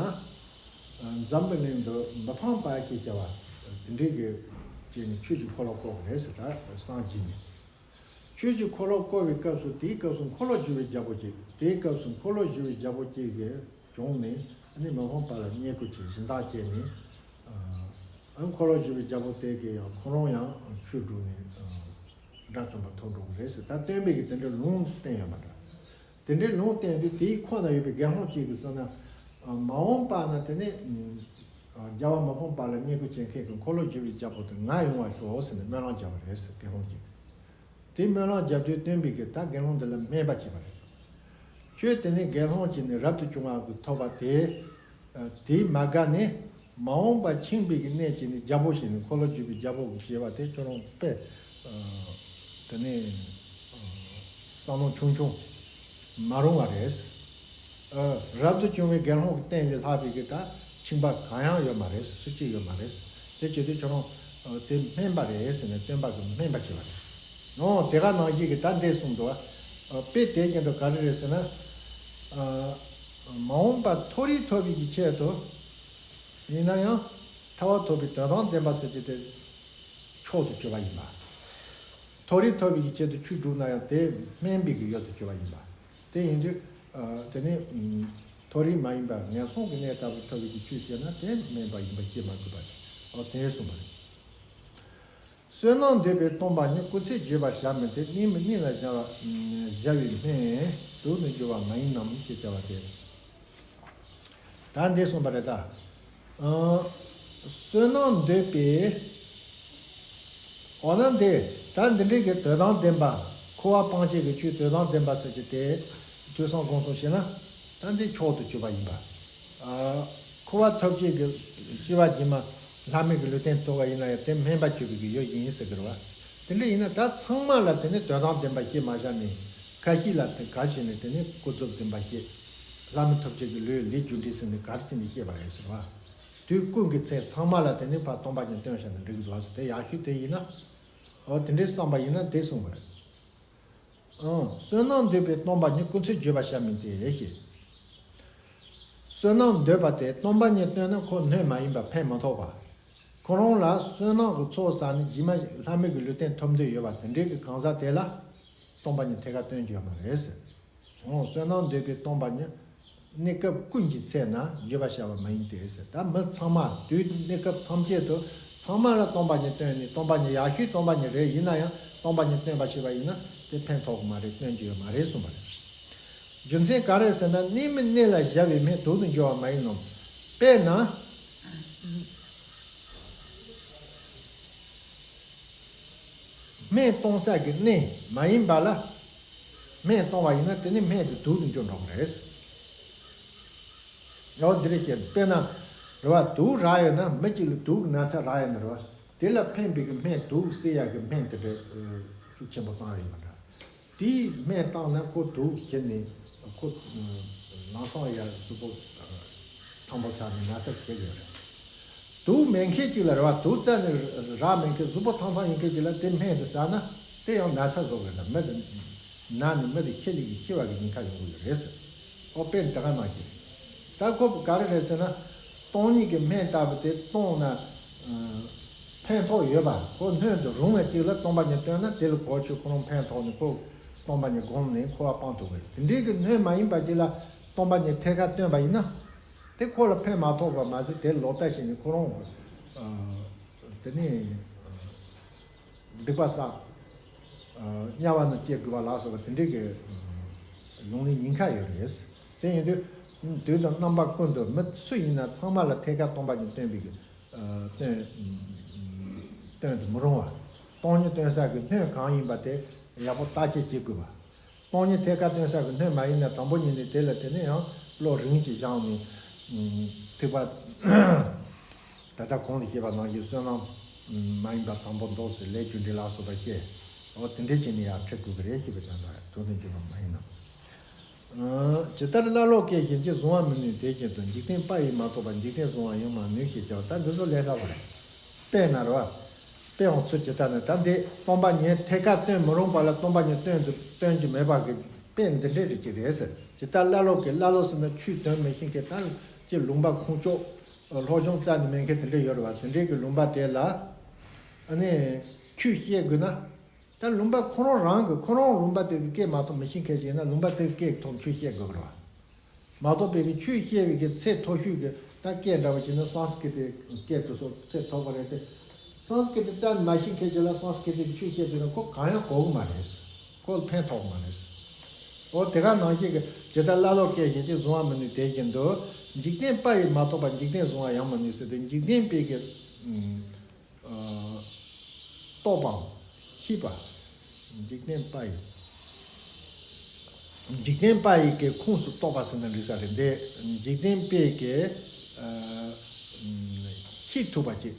འཛམ་བུ་གླིང་དུ་མི་ཕམ་པ་ཞེས་བྱ་བ་དེ་འདྲའི་གི་ཅིག་ནས་ཆོས་ཀྱི་འཁོར་ལོ་བསྐོར་བ་རེད་ཟེར། ད་སངས་རྒྱས་ནས། ཆོས་ཀྱི་འཁོར་ལོ་བསྐོར་བའི་སྐབས་སུ། དེའི་སྐབས་སུ་འཁོར་ལོས་སྒྱུར་བའི་རྒྱལ་པོ་ཅིག་དེའི་སྐབས་སུ་འཁོར་ལོས་སྒྱུར་བའི་རྒྱལ་པོ་ཅིག་གི་བྱུང་ནས། ཨ་ནི་མི་ཕམ་པ་ལ་བསྙེན་བཀུར་བྱས། སྦྱིན་བདག་བྱས་ནས། ཨ་འཁོར་ལོས་སྒྱུར་བའི་རྒྱལ་པོ་དེ་གིས་ཡང་ཁོ་རང་ཡང་ཆོས་བསྒྲུབས་ནས་དགྲ་བཅོམ་པ་ཐོབ་འགྲོ་གི་རེད་ཟེར། ད་སྟོན་པའི་གི་དེ་འདྲའི་ལུང་བསྟན་ཡོད་པ་འདྲ། དེ་འདྲའི་ལུང་བསྟན་དུས་དེའི་ཁོངས་ན་ཡོད་པའི་དགེ་སློང་ཅིག་གིས་ཟེར་ན། མ་འོངས་པ་ན་དེ་ནས་རྒྱལ་བ་མི་ཕམ་པ་ལ་བསྙེན་བཀུར་བྱེད་མཁན་གྱི་འཁོར་ལོས་སྒྱུར་བའི་རྒྱལ་པོ་དེ་ང་ཡོང་བར་ཤོག་ཟེར་ནས་སྨོན་ལམ་བརྒྱབ་པ་རེད་ཟེར། དགེ་སློང་ཅིག་དེ་སྨོན་ལམ་བརྒྱབ་དུས་སྟོན་པའི་གིས་ད་དགེ་སློང་འདི་ལ་སྨན་པ་བྱས་པ་རེད། ཁྱོད་དེ་ནས་དགེ་སློང་བྱས་ནས་རབ་ཏུ་བྱུང་བ་གི་ཐོབ་པ་དེ། དེས་མ་དགའ་ནས་མ་འོངས་པ་ཁྱིམ་པའི་གི་གནས་ཅིག་ནས་རྒྱལ་པོ་བྱས་ནས་འཁོར་ལོས་སྒྱུར་བའི་རྒྱལ་པོ་གི་བྱས་པ་དེ་ཁྱོད་རང་དཔེ། དེ་ནས་བསམ་བློ་ཆུང་ཆུང་མ་རུང་བ་རེད། ཨ། རབ་ཏུ་བྱུང་བའི་དགེ་སློང་གི་སྟེང་ལས་ལྷག་པའི་གི་ད་ཁྱིམ་པ་གང་ཡང་ཡོད་མ་རེད། སུ་གཅིག་ཡོད་མ་རེད། དེ་བྱེད་དུས་ཁྱོད་རང་དེ་སྨན་པ་རེད་ཟེར་ནས་སྟོན་པ་གིས་སྨན་པ་བྱས་པ་རེད། འོ་དེ་ག་ནང་བཞིན་གི་ད་འདི་གསུངས་འདུག་ཨ། དཔེ་དེ་བཞིན་དུ་ག་རེ་རེད་ཟེར་ན། ཨ། མ་འོངས་པ་མཐོ་རིས་ཐོབ་པའི་གི་ཆེད་དུ་ཡིན་ན་ཡང་ཐར་པ་ཐོབ་པའི་དོན་དམ་བདེན་པ་ཟེར་གྱི་དེ་མཆོག་ཏུ་གྱུར་པ་ཡིན་པ། མཐོ་རིས་ཐོབ་པའི་གི་ཆེད་དུ་ཆོས་བསྒྲུབས་ན་ཡང་དེ་སྨན་པའི་གི་ཡུལ་དུ་གྱུར་པ་ཡིན་པ། དེ་ཡིན་དུས། ཨ། དེ་ནི་མཐོ་རིས་མ་ཡིན་པ་ངན་སོང་གི་གནས་ལྟ་བུ་ཐོབ་པའི་གི་ཆོས་བྱས་ན་དེ་སྨན་པ་ཡིན་པ་ཤེས་མ་དགོས་པ་རེད། འོ་དེ་གསུངས་པ་རེད། བསོད་ནམས་འདོད་པས་སྟོང་པ་ཉིད། སྐུ་ཚེ་བརྗོད་པར་བྱ་མིན་ཏེ། གནས་མི་གནས་ལ་བྱ་བ་བྱ་བའི་སྨན། དུག་ནི་འཇུ་བ་མ་ཡིན་ནམ་ཞེས་བྱ་བ་སྟེ། ད་འདི་གསུངས་པ་རེད་ད། ཨ། བསོད་ནམས་འདོད་པས། འོ་ན་འདི་ད་འདི་འདྲའི་གི་དོན་དམ་བདེན་པ། འཁོར་བ་སྤང་བྱེད་ཀྱི་ཆོས་དོན་དམ་བདེན་པ་ཟེར་གྱི་དེ་ཐོས་བསམ་སྒོམ་གསུམ་བྱས་ན་ད་འདི་མཆོག་ཏུ་གྱུར་པ་ཡིན་པ། ཨ། འཁོར་བ་ཐོབ་བྱེད་ཀྱི་སྐྱེ་བ་རྗེས་མ་ལྷ་མི་གི་ལུས་རྟེན་ཐོབ་པ་ཡིན་ན་ཡང་དེ་སྨན་པ་གྱུར་པའི་གི་ཡུལ་ཡིན་ཟེར་གི་རེད་བ། དེ་འདྲ་ཡིན་ན་ད་ཚང་མ་ལ་དེ་ནི་དོན་དམ་བདེན་པ་ཤེས་མ་བཞག་ནས་ཁ་ཤས་ལ་དེ་ག་བྱས་ནས་དེ་ནི་ཀུན་རྫོབ་བདེན་པ་ཤེས། ལྷ་མི་ཐོབ་བྱེད་ཀྱི་ལུས་ལས་རྒྱུ་འབྲས་ཟེར་ནས་ག་རེ་བྱས་ནས་བཤད་པ་རེད་ཟེར་བ། དུས་ཀུན་གྱི་ཚེ་ཚང་མ་ལ་དེ་ནི་ཕར་སྟོང་པ་ཉིད་སྟོན་བྱས་ན་འགྲིག་གི་འདུག་བ་ཟེར། དེ་ཡག་ཤོས་དེ་ཡིན་ན། འོ་དེ་འདྲའི་བསམ་པ་ཡིན་ན་དེ་གསུངས་པ་རེད། ཨང་། བསོད་ནམས་འདོད་པས་སྟོང་པ་ཉིད། སྐུ་ཚེ་བརྗོད་པར་བྱ་མིན་ཏེ་ཞེས། བསོད་ནམས་འདོད་པ་དེ་སྟོང་པ་ཉིད་སྟོན་ན་ཁོ་སྣོད་མ་ཡིན་པ་ཕན་མི་ཐོགས་པ། ཁོ་རང་ལ་བསོད་ནམས་ཀྱི་ཚོགས་བསགས་ནས་རྗེས་མ་ལྷ་མི་གི་ལུས་རྟེན་ཐོབ་འདོད་ཡོད་པ་དེ་འདྲའི་གི་གང་ཟག་དེ་ལ་སྟོང་པ་ཉིད་ཐད་ཀར་སྟོན་རྒྱུ་ཡོད་མ་རེད་ཟེར། འོ་བསོད་ནམས་འདོད་པའི་སྟོང་པ་ཉིད་གནས་སྐབས་ཀུན་གྱི་ཚེ་ན་བརྗོད་པར་བྱ་བ་མ་ཡིན་ཏེ་ཟེར། ད་མི་ཚང་མ་དུས་གནས་སྐབས་ཐམས་ཅད་དུ་ཚང་མ་ལ་སྟོང་པ་ཉིད་སྟོན་ནས། སྟོང་པ་ཉིད་ཡག་ཤོས་སྟོང་པ་ཉིད་རེད། ཡིན་ན་ཡང་སྟོང་པ་ཉིད་སྟོན་པར་བྱེད་པ་ཡིན་ན་དེ་ཕན་ཐོགས་ཀྱི་མ་རེད། སྟོན་རྒྱུ་ཡོད་མ་རེད་གསུངས་པ་རེད། རྒྱུ་མཚན་ག་རེ་ཟེར་ན། གནས་མི་གནས་ལ་བཞག་པའི་སྨན་དུག་ཏུ་འགྱུར་བ་མ་ཡིན་ནམ། དཔེར་ན། སྨན་གཏོང་ས་གི་གནས་མ་ཡིན་པ་ལ་སྨན་གཏོང་བ་ཡིན་ན་དེ་ནི་སྨན་དེ་དུག་ཏུ་འགྱུར་འགྲོ་གི་རེད། འོ་འདི་རེད་བཤད། དཔེར་ན་རེད་བ། དུག་རག་ཡོད་ན། མི་གཅིག་ལ་དུག་གི་ན་ཚ་རག་ཡོད་ན་རེད་བ། དེ་ལ་ཕན་པའི་གི་སྨན། དུག་སེལ་ཡག་གི་སྨན་དེ་འདྲ་ཤུགས་ཆེན་པོ་བཏང་ཡོད་མ་འདྲ། དེའི་སྨན་བཏང་ན་ཁོ་དུག་ཞི་ནས་ཁོ་ལམ་སང་ཡར་གཟུགས་པོ་ཐང་པོ་ཆགས་ནས་ན་ཚ་ཁེལ་ཡོད་རེད། དུག་མེད་མཁན་ཅིག་ལ་རེད་བ། དུག་རྩ་ནས་རག་མེད་མཁན། གཟུགས་པོ་ཐང་ཐང་ཡིན་མཁན་ཅིག་ལ་དེ་སྨན་དེ་ཟ་ན་དེ་ཡང་ན་ཚ་བཟོ་གི་རེད། མི་དེ་ན་ནས་མི་དེ་ཁྱི་ལས་ཀྱི་ཤི་བ་གི་ཉེན་ཁ་ཡོང་གི་ཡོད་རེད་ཟེར། ཨོ་དཔེ་འདི་ག་ནང་བཞིན། ད་ཁོ་ག་རེ་རེད་ཟེར་ན། སྟོང་ཉིད་ཀྱི་སྨན་ལྟ་བུ་དེ་བཏུང་ན་ཕན་ཐོགས་ཡོད་པ། ཁོ་སྣོད་དུ་རུང་བའི་ཅིག་ལ་སྟོང་པ་ཉིད་བཏོན་ན་དེ་ལ་གོ་ཆོད། ཁོ་རང་ཕན་ཐོགས་ནས་ཁོ་སྟོང་པ་ཉིད་བསྒོམས་ནས་འཁོར་བ་སྤང་ཐུབ་པ་རེད། དེ་འདྲའི་གི་སྣོད་མ་ཡིན་པ་ཅིག་ལ་སྟོང་པ་ཉིད་ཐད་ཀར་བཏོན་པ་ཡིན་ན། དེ་ཁོ་ལ་ཕན་མ་ཐོགས་པ་མ་ཟད་དེ་ལོག་ལྟ་བྱས་ནས་ཁོ་རང་དེ་ནས་སྡིག་པ་བསགས། དམྱལ་བ་ན་སྐྱེ་དགོས་པ་ལ་སོགས་པ་དེ་འདྲའི་གི་ཡོང་ནས་ཉེན་ཁ་ཡོད་རེད། དེ་ཡིན་དུས་དུས་དང་རྣམ་པ་ཀུན་ཏུ་མི་སུ་ཡིན་ན་ཚང་མ་ལ་ཐད་ཀར་སྟོང་པ་ཉིད་སྟོན་པའི་གི་སྟོན་སྟོན་དུ་མི་རུང་བ། སྟོང་ཉིད་སྟོན་ས་གི་སྣོད་གང་ཡིན་པ་དེ་ཡག་པོ་བརྟག་དཔྱད་བྱེད་དགོས་པ། སྟོང་ཉིད་ཐད་ཀར་སྟོན་ས་གི་སྣོད་མ་ཡིན་ན་དང་པོ་ཉིད་ནས་དེ་ལ་དེ་ནས་ཡང་བློ་རིམ་གྱིས་སྦྱངས་ནས་ཐེག་པ། ད་ལྟ་གོང་དུ་བཤད་པ་ནང་བཞིན་བསོད་ནམས་མ་ཡིན་པ་དང་པོ་འདོགས་ཟེར། ལས་རྒྱུ་འབྲས་ལ་སོགས་པ་བཤད། འོ་དེ་འདྲས་བྱས་ནས་ཡར་ཁྲིད་དགོས་ཀྱི་རེད་ཞེས་པའི་དོན་དག་དོན་དུ་འགྱུར་བ་མ་ཡིན་ནམ། ཇི་ལྟར་ཀླ་ཀློ་སྐད་བཞིན་གྱིས་བཟུང་བར་མི་ནུས་དེ་བཞིན་དུ། འཇིག་རྟེན་པ་ཡིས་མ་རྟོགས་པར་འཇིག་རྟེན་བཟུང་བར་ཡང་མ་ནུས་ཞེས་བྱ་བ། ད་འདི་ཚོ་ལས་སླ་པོ་རེད། དཔེར་ན་རེད་བ། དཔེ་འོང་ཚུལ་ཇི་ལྟར་ནི། ད་འདི་སྟོང་པ་ཉིད་ཐད་ཀར་སྟོན་མི་རུང་བ་ལ་སྟོང་པ་ཉིད་སྟོན་དུ་སྟོན་གྱི་མེད་པ་གི་དཔེ་འདི་འདྲའི་རིགས་ཅིག་རེད་ཟེར། ཇི་ལྟར་ཀླ་ཀློ་སྐད། ཀླ་ཀློ་ཟེར་ན་ཆོས་དོན་མི་ཤེས་མཁན། ད་ཅི་ལུང་པ་ཁུངས་ཕྱོགས་སློབ་སྦྱོང་རྩ་ནས་མེད་མཁན་དེ་འདྲ་ཡོད་རེད་བ། དེ་འདྲའི་གི་ལུང་པ་དེ་ལ་ཨ་ནི་ཆོས་བཤད་དགོས་ན། ད་ལུང་པ་ཁོ་རང་རང་གི་ཁོ་རང་ལུང་པ་དེ་གི་སྐད་མ་གཏོགས་མི་ཤེས་མཁན་ཞིག་ཡིན་ན་ལུང་པ་དེ་གི་སྐད་ཀྱི་ཐོག་ཆོས་བཤད་དགོས་ཀྱི་རེད་བ། མ་གཏོགས་པའི་གི་ཆོས་བཤད་པའི་གི་ཚད་མཐོ་ཤོས་ཀྱི་ད་སྐད་འདྲ་བོ་བྱས་ན་སཾ་སྐྲྀ་ཏའི་སྐད་དེ་ཚོ་ཚད་མཐོ་པོ་རེད་དེ། སཾ་སྐྲྀ་ཏ་རྩ་ནས་མ་ཤེས་མཁན་ཅིག་ལ་སཾ་སྐྲྀ་ཏའི་གི་ཆོས་བཤད་དུས་ན་ཁོ་གང་ཡང་གོ་གི་མ་རེད། ཁོ་ལ་ཕན་ཐོགས་གི་མ་རེད། འོ་དེ་ག་ནང་བཞིན་གྱི་ཇི་ལྟར་ཀླ་ཀློ་སྐད་བཞིན་གྱིས་བཟུང་བར་མི་ནུས་དེ་བཞིན་དུ། འཇིག་རྟེན་པ་ཡིས་མ་རྟོགས་པར་འཇིག་རྟེན་བཟུང་བར་ཡང་མི་ནུས་ཟེར་དུས་འཇིག་རྟེན་པའི་གི་རྟོགས་པའམ་ཤེས་པ། འཇིག་རྟེན་པ་ཡི། འཇིག་རྟེན་པ་ཡི་གི་ཁོངས་སུ་གཏོགས་པ་ཟེར་ན་འགྲིག་ས་རེད་འདི། འཇིག་རྟེན་པའི་གི་ཤེས་ཐུབ་པ་ཅིག་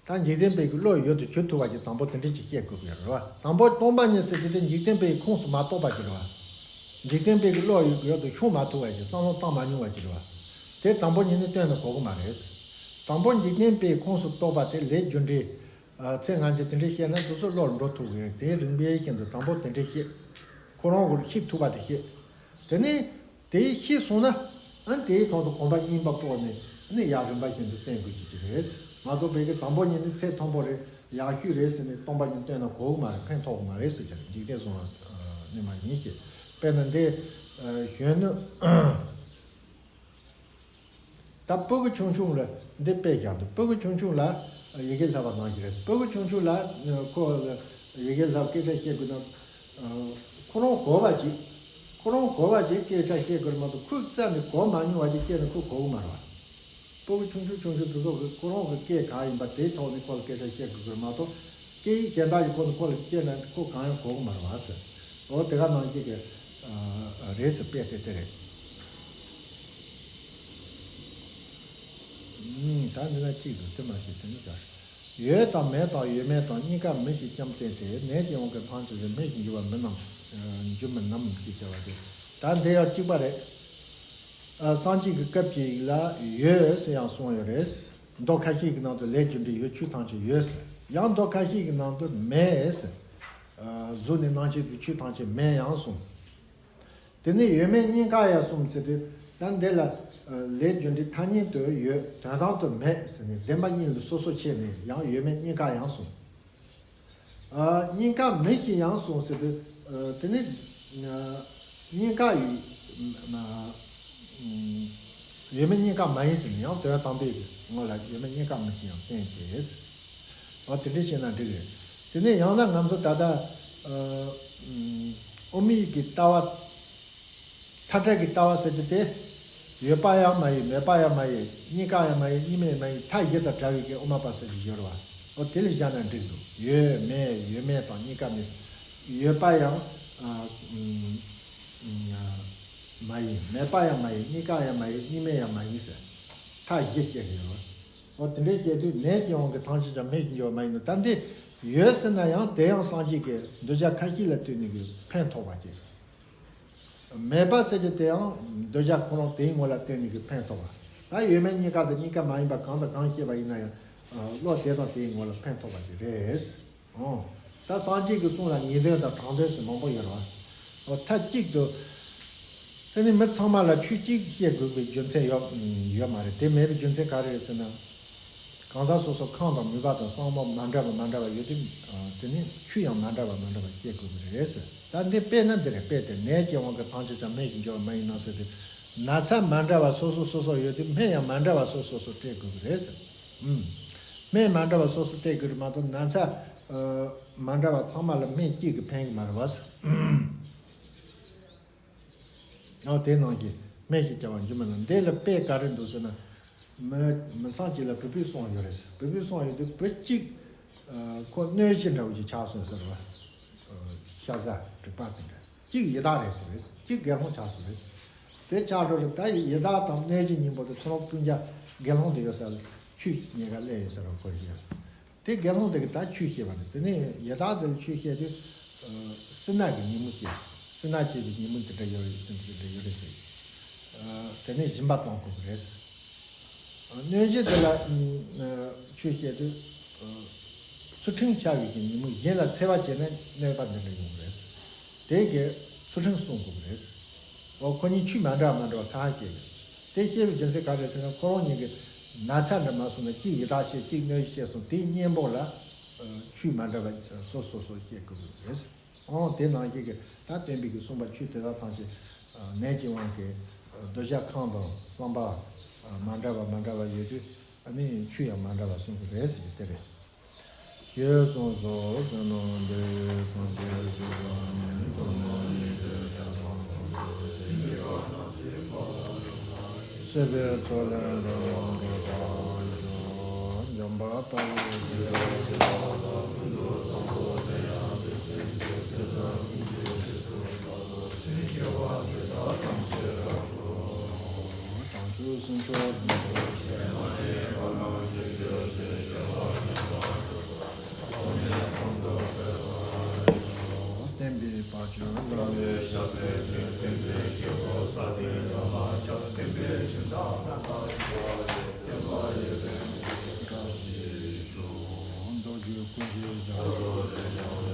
ད་འཇིག་རྟེན་པའི་གི་བློ་ཡུལ་དུ་གྱུར་ཐུབ་པ་ཅིག་དང་པོ་དེ་འདྲ་ཅིག་བཤད་དགོས་ཀྱི་རེད་བ། དང་པོ་སྟོང་པ་ཉིད་ཟེར་གྱི་དེ་འཇིག་རྟེན་པའི་ཁོངས་སུ་མ་གཏོགས་པ་ཅིག་རེད་བ། འཇིག་རྟེན་པའི་གི་བློ་ཡུལ་དུ་ཤོང་མ་ཐུབ་པ་ཅིག་བསམ་བློ་བཏང་མ་མྱོང་བ་ཅིག་རེད་བ། དེ་དང་པོ་ཉིད་ནས་སྟོན་ན་གོ་གི་མ་རེད། དང་པོ་འཇིག་རྟེན་པའི་ཁོངས་སུ་གཏོགས་པ་དེ་ལས་རྒྱུ་འབྲས། ཚེ་སྔ་ཕྱི་དེ་འདྲ་བཤད་ན་དེ་ཚོ་བློར་འགྲོ་ཐུབ་ཀྱི་རེད། དེའི་རིམ་པས་བཞིན་དུ་དང་པོ་དེ་འདྲ་བཤད། ཁོ་རང་གི་ཤེས་ཐུབ་པ་དེ་བཤད། དེ་ནས་དེ་ཤེས་སོང་ན་ཨ་ནི་དེའི་ཐོག་ཏུ་གོམ་པ་རྙིང་པ་སྤོས་ནས་ཨ་ནི་ཡར་རིམ་པ་བཞིན་དུ་བསྟན་དགོས་ཀྱི་ཅིག་རེད། མ་གཏོགས་པའི་གི་དང་པོ་ཉིད་ནས་ཚད་མཐོན་པོ་རེད། ཡག་ཤོས་རེད་ཟེར་ནས་སྟོང་པ་ཉིད་བསྟན་ན་གོ་གི་མ་རེད། ཕན་ཐོགས་གི་མ་རེད་ཟེར་གྱི་རེད། འཇིག་རྟེན་བཟུང་བ་ནི་མ་ཡིན་ཞེས། དཔེར་ན་འདི་གཞོན་ནུ། ད་སྤུ་གུ་ཆུང་ཆུང་ལ་འདི་དཔེ་བཞག་འདུག་སྤུ་གུ་ཆུང་ཆུང་ལ་ཡི་གེ་བསླབ་པ་ནང་བཞིན་རེད། སྤུ་གུ་ཆུང་ཆུང་ལ་ཁོ་ཡི་གེ་བསླབ་སྐད་ཆ་བཤད་དགོས་ན། ཁོ་རང་གོ་བ་ཅིག་ཁོ་རང་གོ་བ་ཅིག་སྐད་ཆ་བཤད་དགོས་རེད་མ་གཏོགས་ཁོས་རྩ་ནས་གོ་མ་མྱོང་བ་ཅིག་བཤད་ན་ཁོས་གོ་གི་མ་རེད་བ། སྤུ་གུ་ཆུང་ཆུང་ཆུང་ཆུང་དེ་ཚོ་གིས་ཁོ་རང་གི་སྐད་གང་ཡིན་པ་དེའི་ཐོག་ནས་ཁོ་ལ་སྐད་ཆ་བཤད་དགོས་ཀྱི་རེད་མ་གཏོགས། སྐད་ཡིག་གཞན་དག་གི་སྐོར་ནས་ཁོ་ལ་བཤད་ན་ཁོ་གང་ཡང་གོ་གི་མ་རེད་བ་ཟེར། འོ་དེ་ག་ནང་བཞིན་གྱི་རེད་ཟེར། དཔེ་དེ་དེ་རེད། ད་འདི་ན་གཅིག་འདུག་དེ་མ་ཤེས་དེ་ནི་ག་ཡོད་དང་མེད་དང་ཡོད་མེད་དང་གཉིས་ཀ་མི་ཞིག་ཙམ་བསྟན་ཏེ། ནད་ཀྱི་དབང་གིས་ཕན་ཆད་ཟེར། སྨན་གྱིས་འགྱུར་བ་མིན་ནམ། འགྱུར་མིན་ནམ་ཞེས་བྱ་བ་སྟེ། ད་འདི་ཡང་གཅིག་པ་རེད། སངས་རྒྱས་ཀྱི་སྐབས་ཀྱི་ཡིག་ལ་ཡོད་ཟེར་ཡང་གསུངས་ཡོད་རེད། མདོ་ཁ་ཤས་ཀྱི་ནང་དུ་ལས་རྒྱུ་འབྲས་ཡོད་ཆོས་ཐམས་ཅད་ཡོད་ཟེར། ཡང་མདོ་ཁ་ཤས་ཀྱི་ནང་དུ་མེད་ཟེར། གཟུགས་ནས་སྣང་མཆེད་དུ་ཆོས་ཐམས་ཅད་མེད་ཡང་གསུངས། དེ་ནས་ཡོད་མེད་གཉིས་ཀ་ཡང་གསུངས་ཚེ་དེ། ད་འདི་ལ་ལས་རྒྱུ་འབྲས་ཐ་སྙད་དུ་ཡོད། དོན་དམ་དུ་མེད་ཟེར་ནས་བདེན་པ་གཉིས་ལ་སོ་སོར་ཕྱེ་ནས་ཡང་ཡོད་མེད་གཉིས་ཀ་ཡང་གསུངས། ཨ། གཉིས་ཀ་མེད་ཅིང་ཡང་གསུངས་ཟེར་དུས། ཨ། དེ་ནི། ཨ། གཉིས་ཀ་ཡོད། ཨ། ཡོད་མེད་གཉིས་ཀ་མ་ཡིན་ཟེར་ནས་ཡང་དོན་དམ་པའི་ངོ་ལ་ཡོད་མེད་གཉིས་ཀ་མེད་ཅིང་ཡང་བསྟན་ཏེ། འོ་དེ་འདྲ་བྱས་ན་འགྲིག་རེད། དེ་ནས་ཡང་ན་ང་ཚོ་ད་ལྟ། ཨ། དབུ་མའི་གི་ལྟ་བ། མཐའ་བྲལ་གྱི་ལྟ་བ་ཟེར་རྒྱུ་དེ། ཡོད་པ་ཡང་མ་ཡིན། མེད་པ་ཡང་མ་ཡིན། གཉིས་ཀ་ཡང་མ་ཡིན། གཉིས་མེད་མ་ཡིན། མཐའ་བཞི་དང་བྲལ་བའི་གི་དབུ་མ་པ་ཟེར་གྱི་ཡོད་རེད་བ། འོ་དེ་ལ་བཞག་ན་འགྲིག་འདུག་ཡོད་མེད། ཡོད་མེད་དང་གཉིས་ཀ་མེད། ཡོད་པ་ཡང་། ཨ། ཨ། མ་ཡིན། མེད་པ་ཡང་མ་ཡིན། གཉིས་ཀ་ཡང་མ་ཡིན། གཉིས་མེད་ཡང་མ་ཡིན་ཟེར། མཐའ་བཞི་བསྐྱེད་ཀྱི་ཡོད་རེད་བ། འོ་དེ་འདྲའི་བཤད་དུས་ནད་ཀྱི་དབང་གིས་ཐམས་ཅད་ཀྱང་རྨད་ཀྱིས་འཇོམས་པ་མ་ཡིན་ནོ། ད་འདི་ཡོད་ཟེར་ན་ཡང་དེ་ཡང་སངས་རྒྱས་ཀྱི་གདུལ་བྱ་ཁ་ཤས་ལ་ལྟོས་ནས་གི་ཕན་ཐོགས་པ་ཅིག་མེད་པ་ཟེར་རྒྱུ་དེ་ཡང་གདུལ་བྱ་ཁོ་རང་དེའི་ངོ་ལ་བལྟས་ནས་ཀྱི་ཕན་ཐོགས་པ། ད་ཡོད་མེད་གཉིས་ཀ་དང་གཉིས་ཀ་མ་ཡིན་པ་གང་དང་གང་བཤད་པ་ཡིན་ན་ཡང་བློ་དེ་དང་དེའི་ངོ་ལ་ཕན་ཐོགས་པ་དེ་རེད། ཨོ། ད་སངས་རྒྱས་ཀྱི་གསུང་ལ་ངེས་དོན་དང་དྲང་དོན་ཟེར་མང་པོ་ཡོད་རེད་བ། ཨོ། མཐའ་གཅིག་ཏུ། དེ་ནི་མི་ཚང་མ་ལ་ཆོས་གཅིག་བཤད་དགོས་པའི་རྒྱུ་མཚན་ཡོད་ཡོད་མ་རེད། དེ་མེད་པའི་རྒྱུ་མཚན་ག་རེ་རེད་ཟེར་ན། གང་ཟག་སོ་སོ་ཁམས་དང་མོས་པ་དང་བསམ་བློ་མ་འདྲ་བ་མ་འདྲ་བ་ཡོད་དུས། ཨ། དེ་ནི་ཆོས་ཡང་མ་འདྲ་བ་མ་འདྲ་བ་སྐྱེ་དགོས་ཀྱི་རེད་ཟེར། ད་འདི་དཔེ་ན་འདི་རེད། དཔེ་དེ་ནད་ཀྱི་དབང་གིས་ཐམས་ཅད་ཀྱང་རྨད་ཀྱིས་འཇོམས་པ་མ་ཡིན་ནོ་ཟེར་དུས། ན་ཚ་མ་འདྲ་བ་སོ་སོ་སོ་སོ་ཡོད་དུས་སྨན་ཡང་མ་འདྲ་བ་སོ་སོ་སོ་སྤྲད་དགོས་ཀྱི་རེད་ཟེར། ཨུམ། སྨན་མ་འདྲ་བ་སོ་སོ་སྤྲད་དགོས་རེད་མ་གཏོགས་ན་ཚ། ཨ། མ་འདྲ་བ་ཚང་མ་ལ་སྨན་གཅིག་གིས་ཕན་གྱི་མ་རེད་བ་ཟེར། ཨོ་དེ་ནང་གི་སྨན་ཞིག་བྱ་བ་འཇུ་མི་ལ། འདི་ལ་དཔེ་ག་རེ་འདུག་ཟེར་ན། མི་མི་ཚང་གཅིག་ལ་བུ་སྤུའི་སོང་ཡོད་རེད། བུ་སྤུའི་སོང་ཡོད་དུས་བུ་གཅིག་ཨ། ཁོ་གནོད་གཞི་འདྲ་བོ་ཅིག་ཆགས་སོང་ཟེར་བ། ཨ། ཤ་ཟ་གྲིབ་པ་དེ་འདྲ། གཅིག་ཡི་དྭགས་རེད་ཟེར་རེད། གཅིག་དགེ་སློང་ཆགས་སོང་རེད། དེ་ཆགས་འགྲོ་ལ་ད་ཡི་དྭགས་དང་གནོད་གཞི་གཉིས་པོ་དེ་ཁོ་རང་སྤུན་ཀྱག་དགེ་སློང་དེ་ཡོད་ས་ལ་ཆུ་ཉེ་ག་སླེབས་ཡོད་ཟེར་བ་ཁོ་ཡིན། དེ་དགེ་སློང་དེ་གིས་ད་ཆོས་བཤད་པ་རེད། དེ་ནས་ཡི་དྭགས་དེ་ལ་ཆོས་བཤད་དུས། ཨ། སྲིད་ན་གི་ཉིན་མོ་བཤད། སྲིད་ན་བྱེད་པའི་ཉིན་མོ་དེ་འདྲ་ཡོད་རེད། དེ་འདྲ་ཡོད་རེད་ཟེར། ཨ། དེ་ནས་སྦྱིན་པ་གཏོང་དགོས་ཀྱི་རེད། ཨ། གནོད་གཞི་དེ་ལ། ཨ། ཆོས་བཤད་དུས། ཨ། ཚུལ་ཁྲིམས་འཆལ་བའི་གི་ཉིན་མོ་གཞན་ལ་འཚེ་བ་བྱས་ན་གནོད་པ་འདི་འདྲ་ཡོང་གི་རེད། དེ་གི་ཚུལ་ཁྲིམས་སྲུང་དགོས་ཀྱི་རེད། འོ་ཁོ་གཉིས་ཆོས་མ་འདྲ་བ་མ་འདྲ་བ་ཁ་ཁ་སྐྱེ་གི། དེ་སྐྱེ་བའི་རྒྱུ་མཚན་ག་རེ་ཟེར་ན་ཁོ་རང་གཉིས་ཀྱི་ན་ཚ་འདྲ་མ་སོང་ན་གཅིག་ཡི་དྭགས་བཤད་གཅིག་གནོད་གཞི་བཤད་སོང་དེའི་གཉེན་པོ་ལ། ཨ། ཆོས་མ་འདྲ་བ་སོ་སོ་སོ་སྐྱེ་དགོས་ཀྱི་རེད། འོ་དེ་ནང་བཞིན་གྱི་ད་སྟོན་པའི་གི་གསུངས་པ་ཆོས་དེ་དག་ཐམས་ཅད། ཨ། ནད་ཀྱི་དབང་གིས། ཨ། གདུལ་བྱ་ཁམས་དང་བསམ་པ། ཨ། མ་འདྲ་བ་མ་འདྲ་བ་ཡོད་དུས། ཨ་ནི་ཆོས་ཡང་མ་འདྲ་བ་གསུང་གི་རེད་ཟེར་གྱི་དེ་རེད། ཞེས་གསུངས་སོ། བསོད་ནམས་འདི་ཡིས་ཐམས་ཅད་གཟིགས་པ་ཉིད། ཐོབ་ནས་ཉེས་པའི་དགྲ་རྣམས་ཕམ་བྱས་ཏེ། སྡིག་པ་ཐམས་ཅད་ཕ་རོལ་ཏུ་ཕྱིན་པ། སྲིད་པའི་མཚོ་ལས་འགྲོ་བ་སྒྲོལ་བར་ཤོག་འཇམ་དཔལ་དཔའ་བོས་ཇི་ལྟར་མཁྱེན་པ་དང་། ཀུན་ཏུ་བཟང་པོ་དེ་ཡང་དེ་བཞིན་ཏེ། དེ་དག་ཀུན་གྱི་རྗེས་སུ་བདག་སློབ་ཅིང་། དགེ་བ་འདི་དག་ཐམས་ཅད་རབ་ཏུ་བསྔོ། བྱང་ཆུབ་སེམས་མཆོག་ལྡན་པ། བསྟན་པའི་བར་ཆད་ལམ་ལས་བཤགས་པའི་ཕྱིར། ཐུགས་རྗེ་ཆེ་བའི་ས་སྟེང་ཡར་མ་ཁྱབ། བསྟན་པའི་ཞིང་དང་རྣམ་པར་ཤེས་པ་ཡི། བསྟན་པ་ཡི་དོན་ཡིད་བཞིན་འགྲུབ་པར་ཤོག་མདོ་རྒྱུད་ཀུན་གྱི་རྒྱལ་པོ།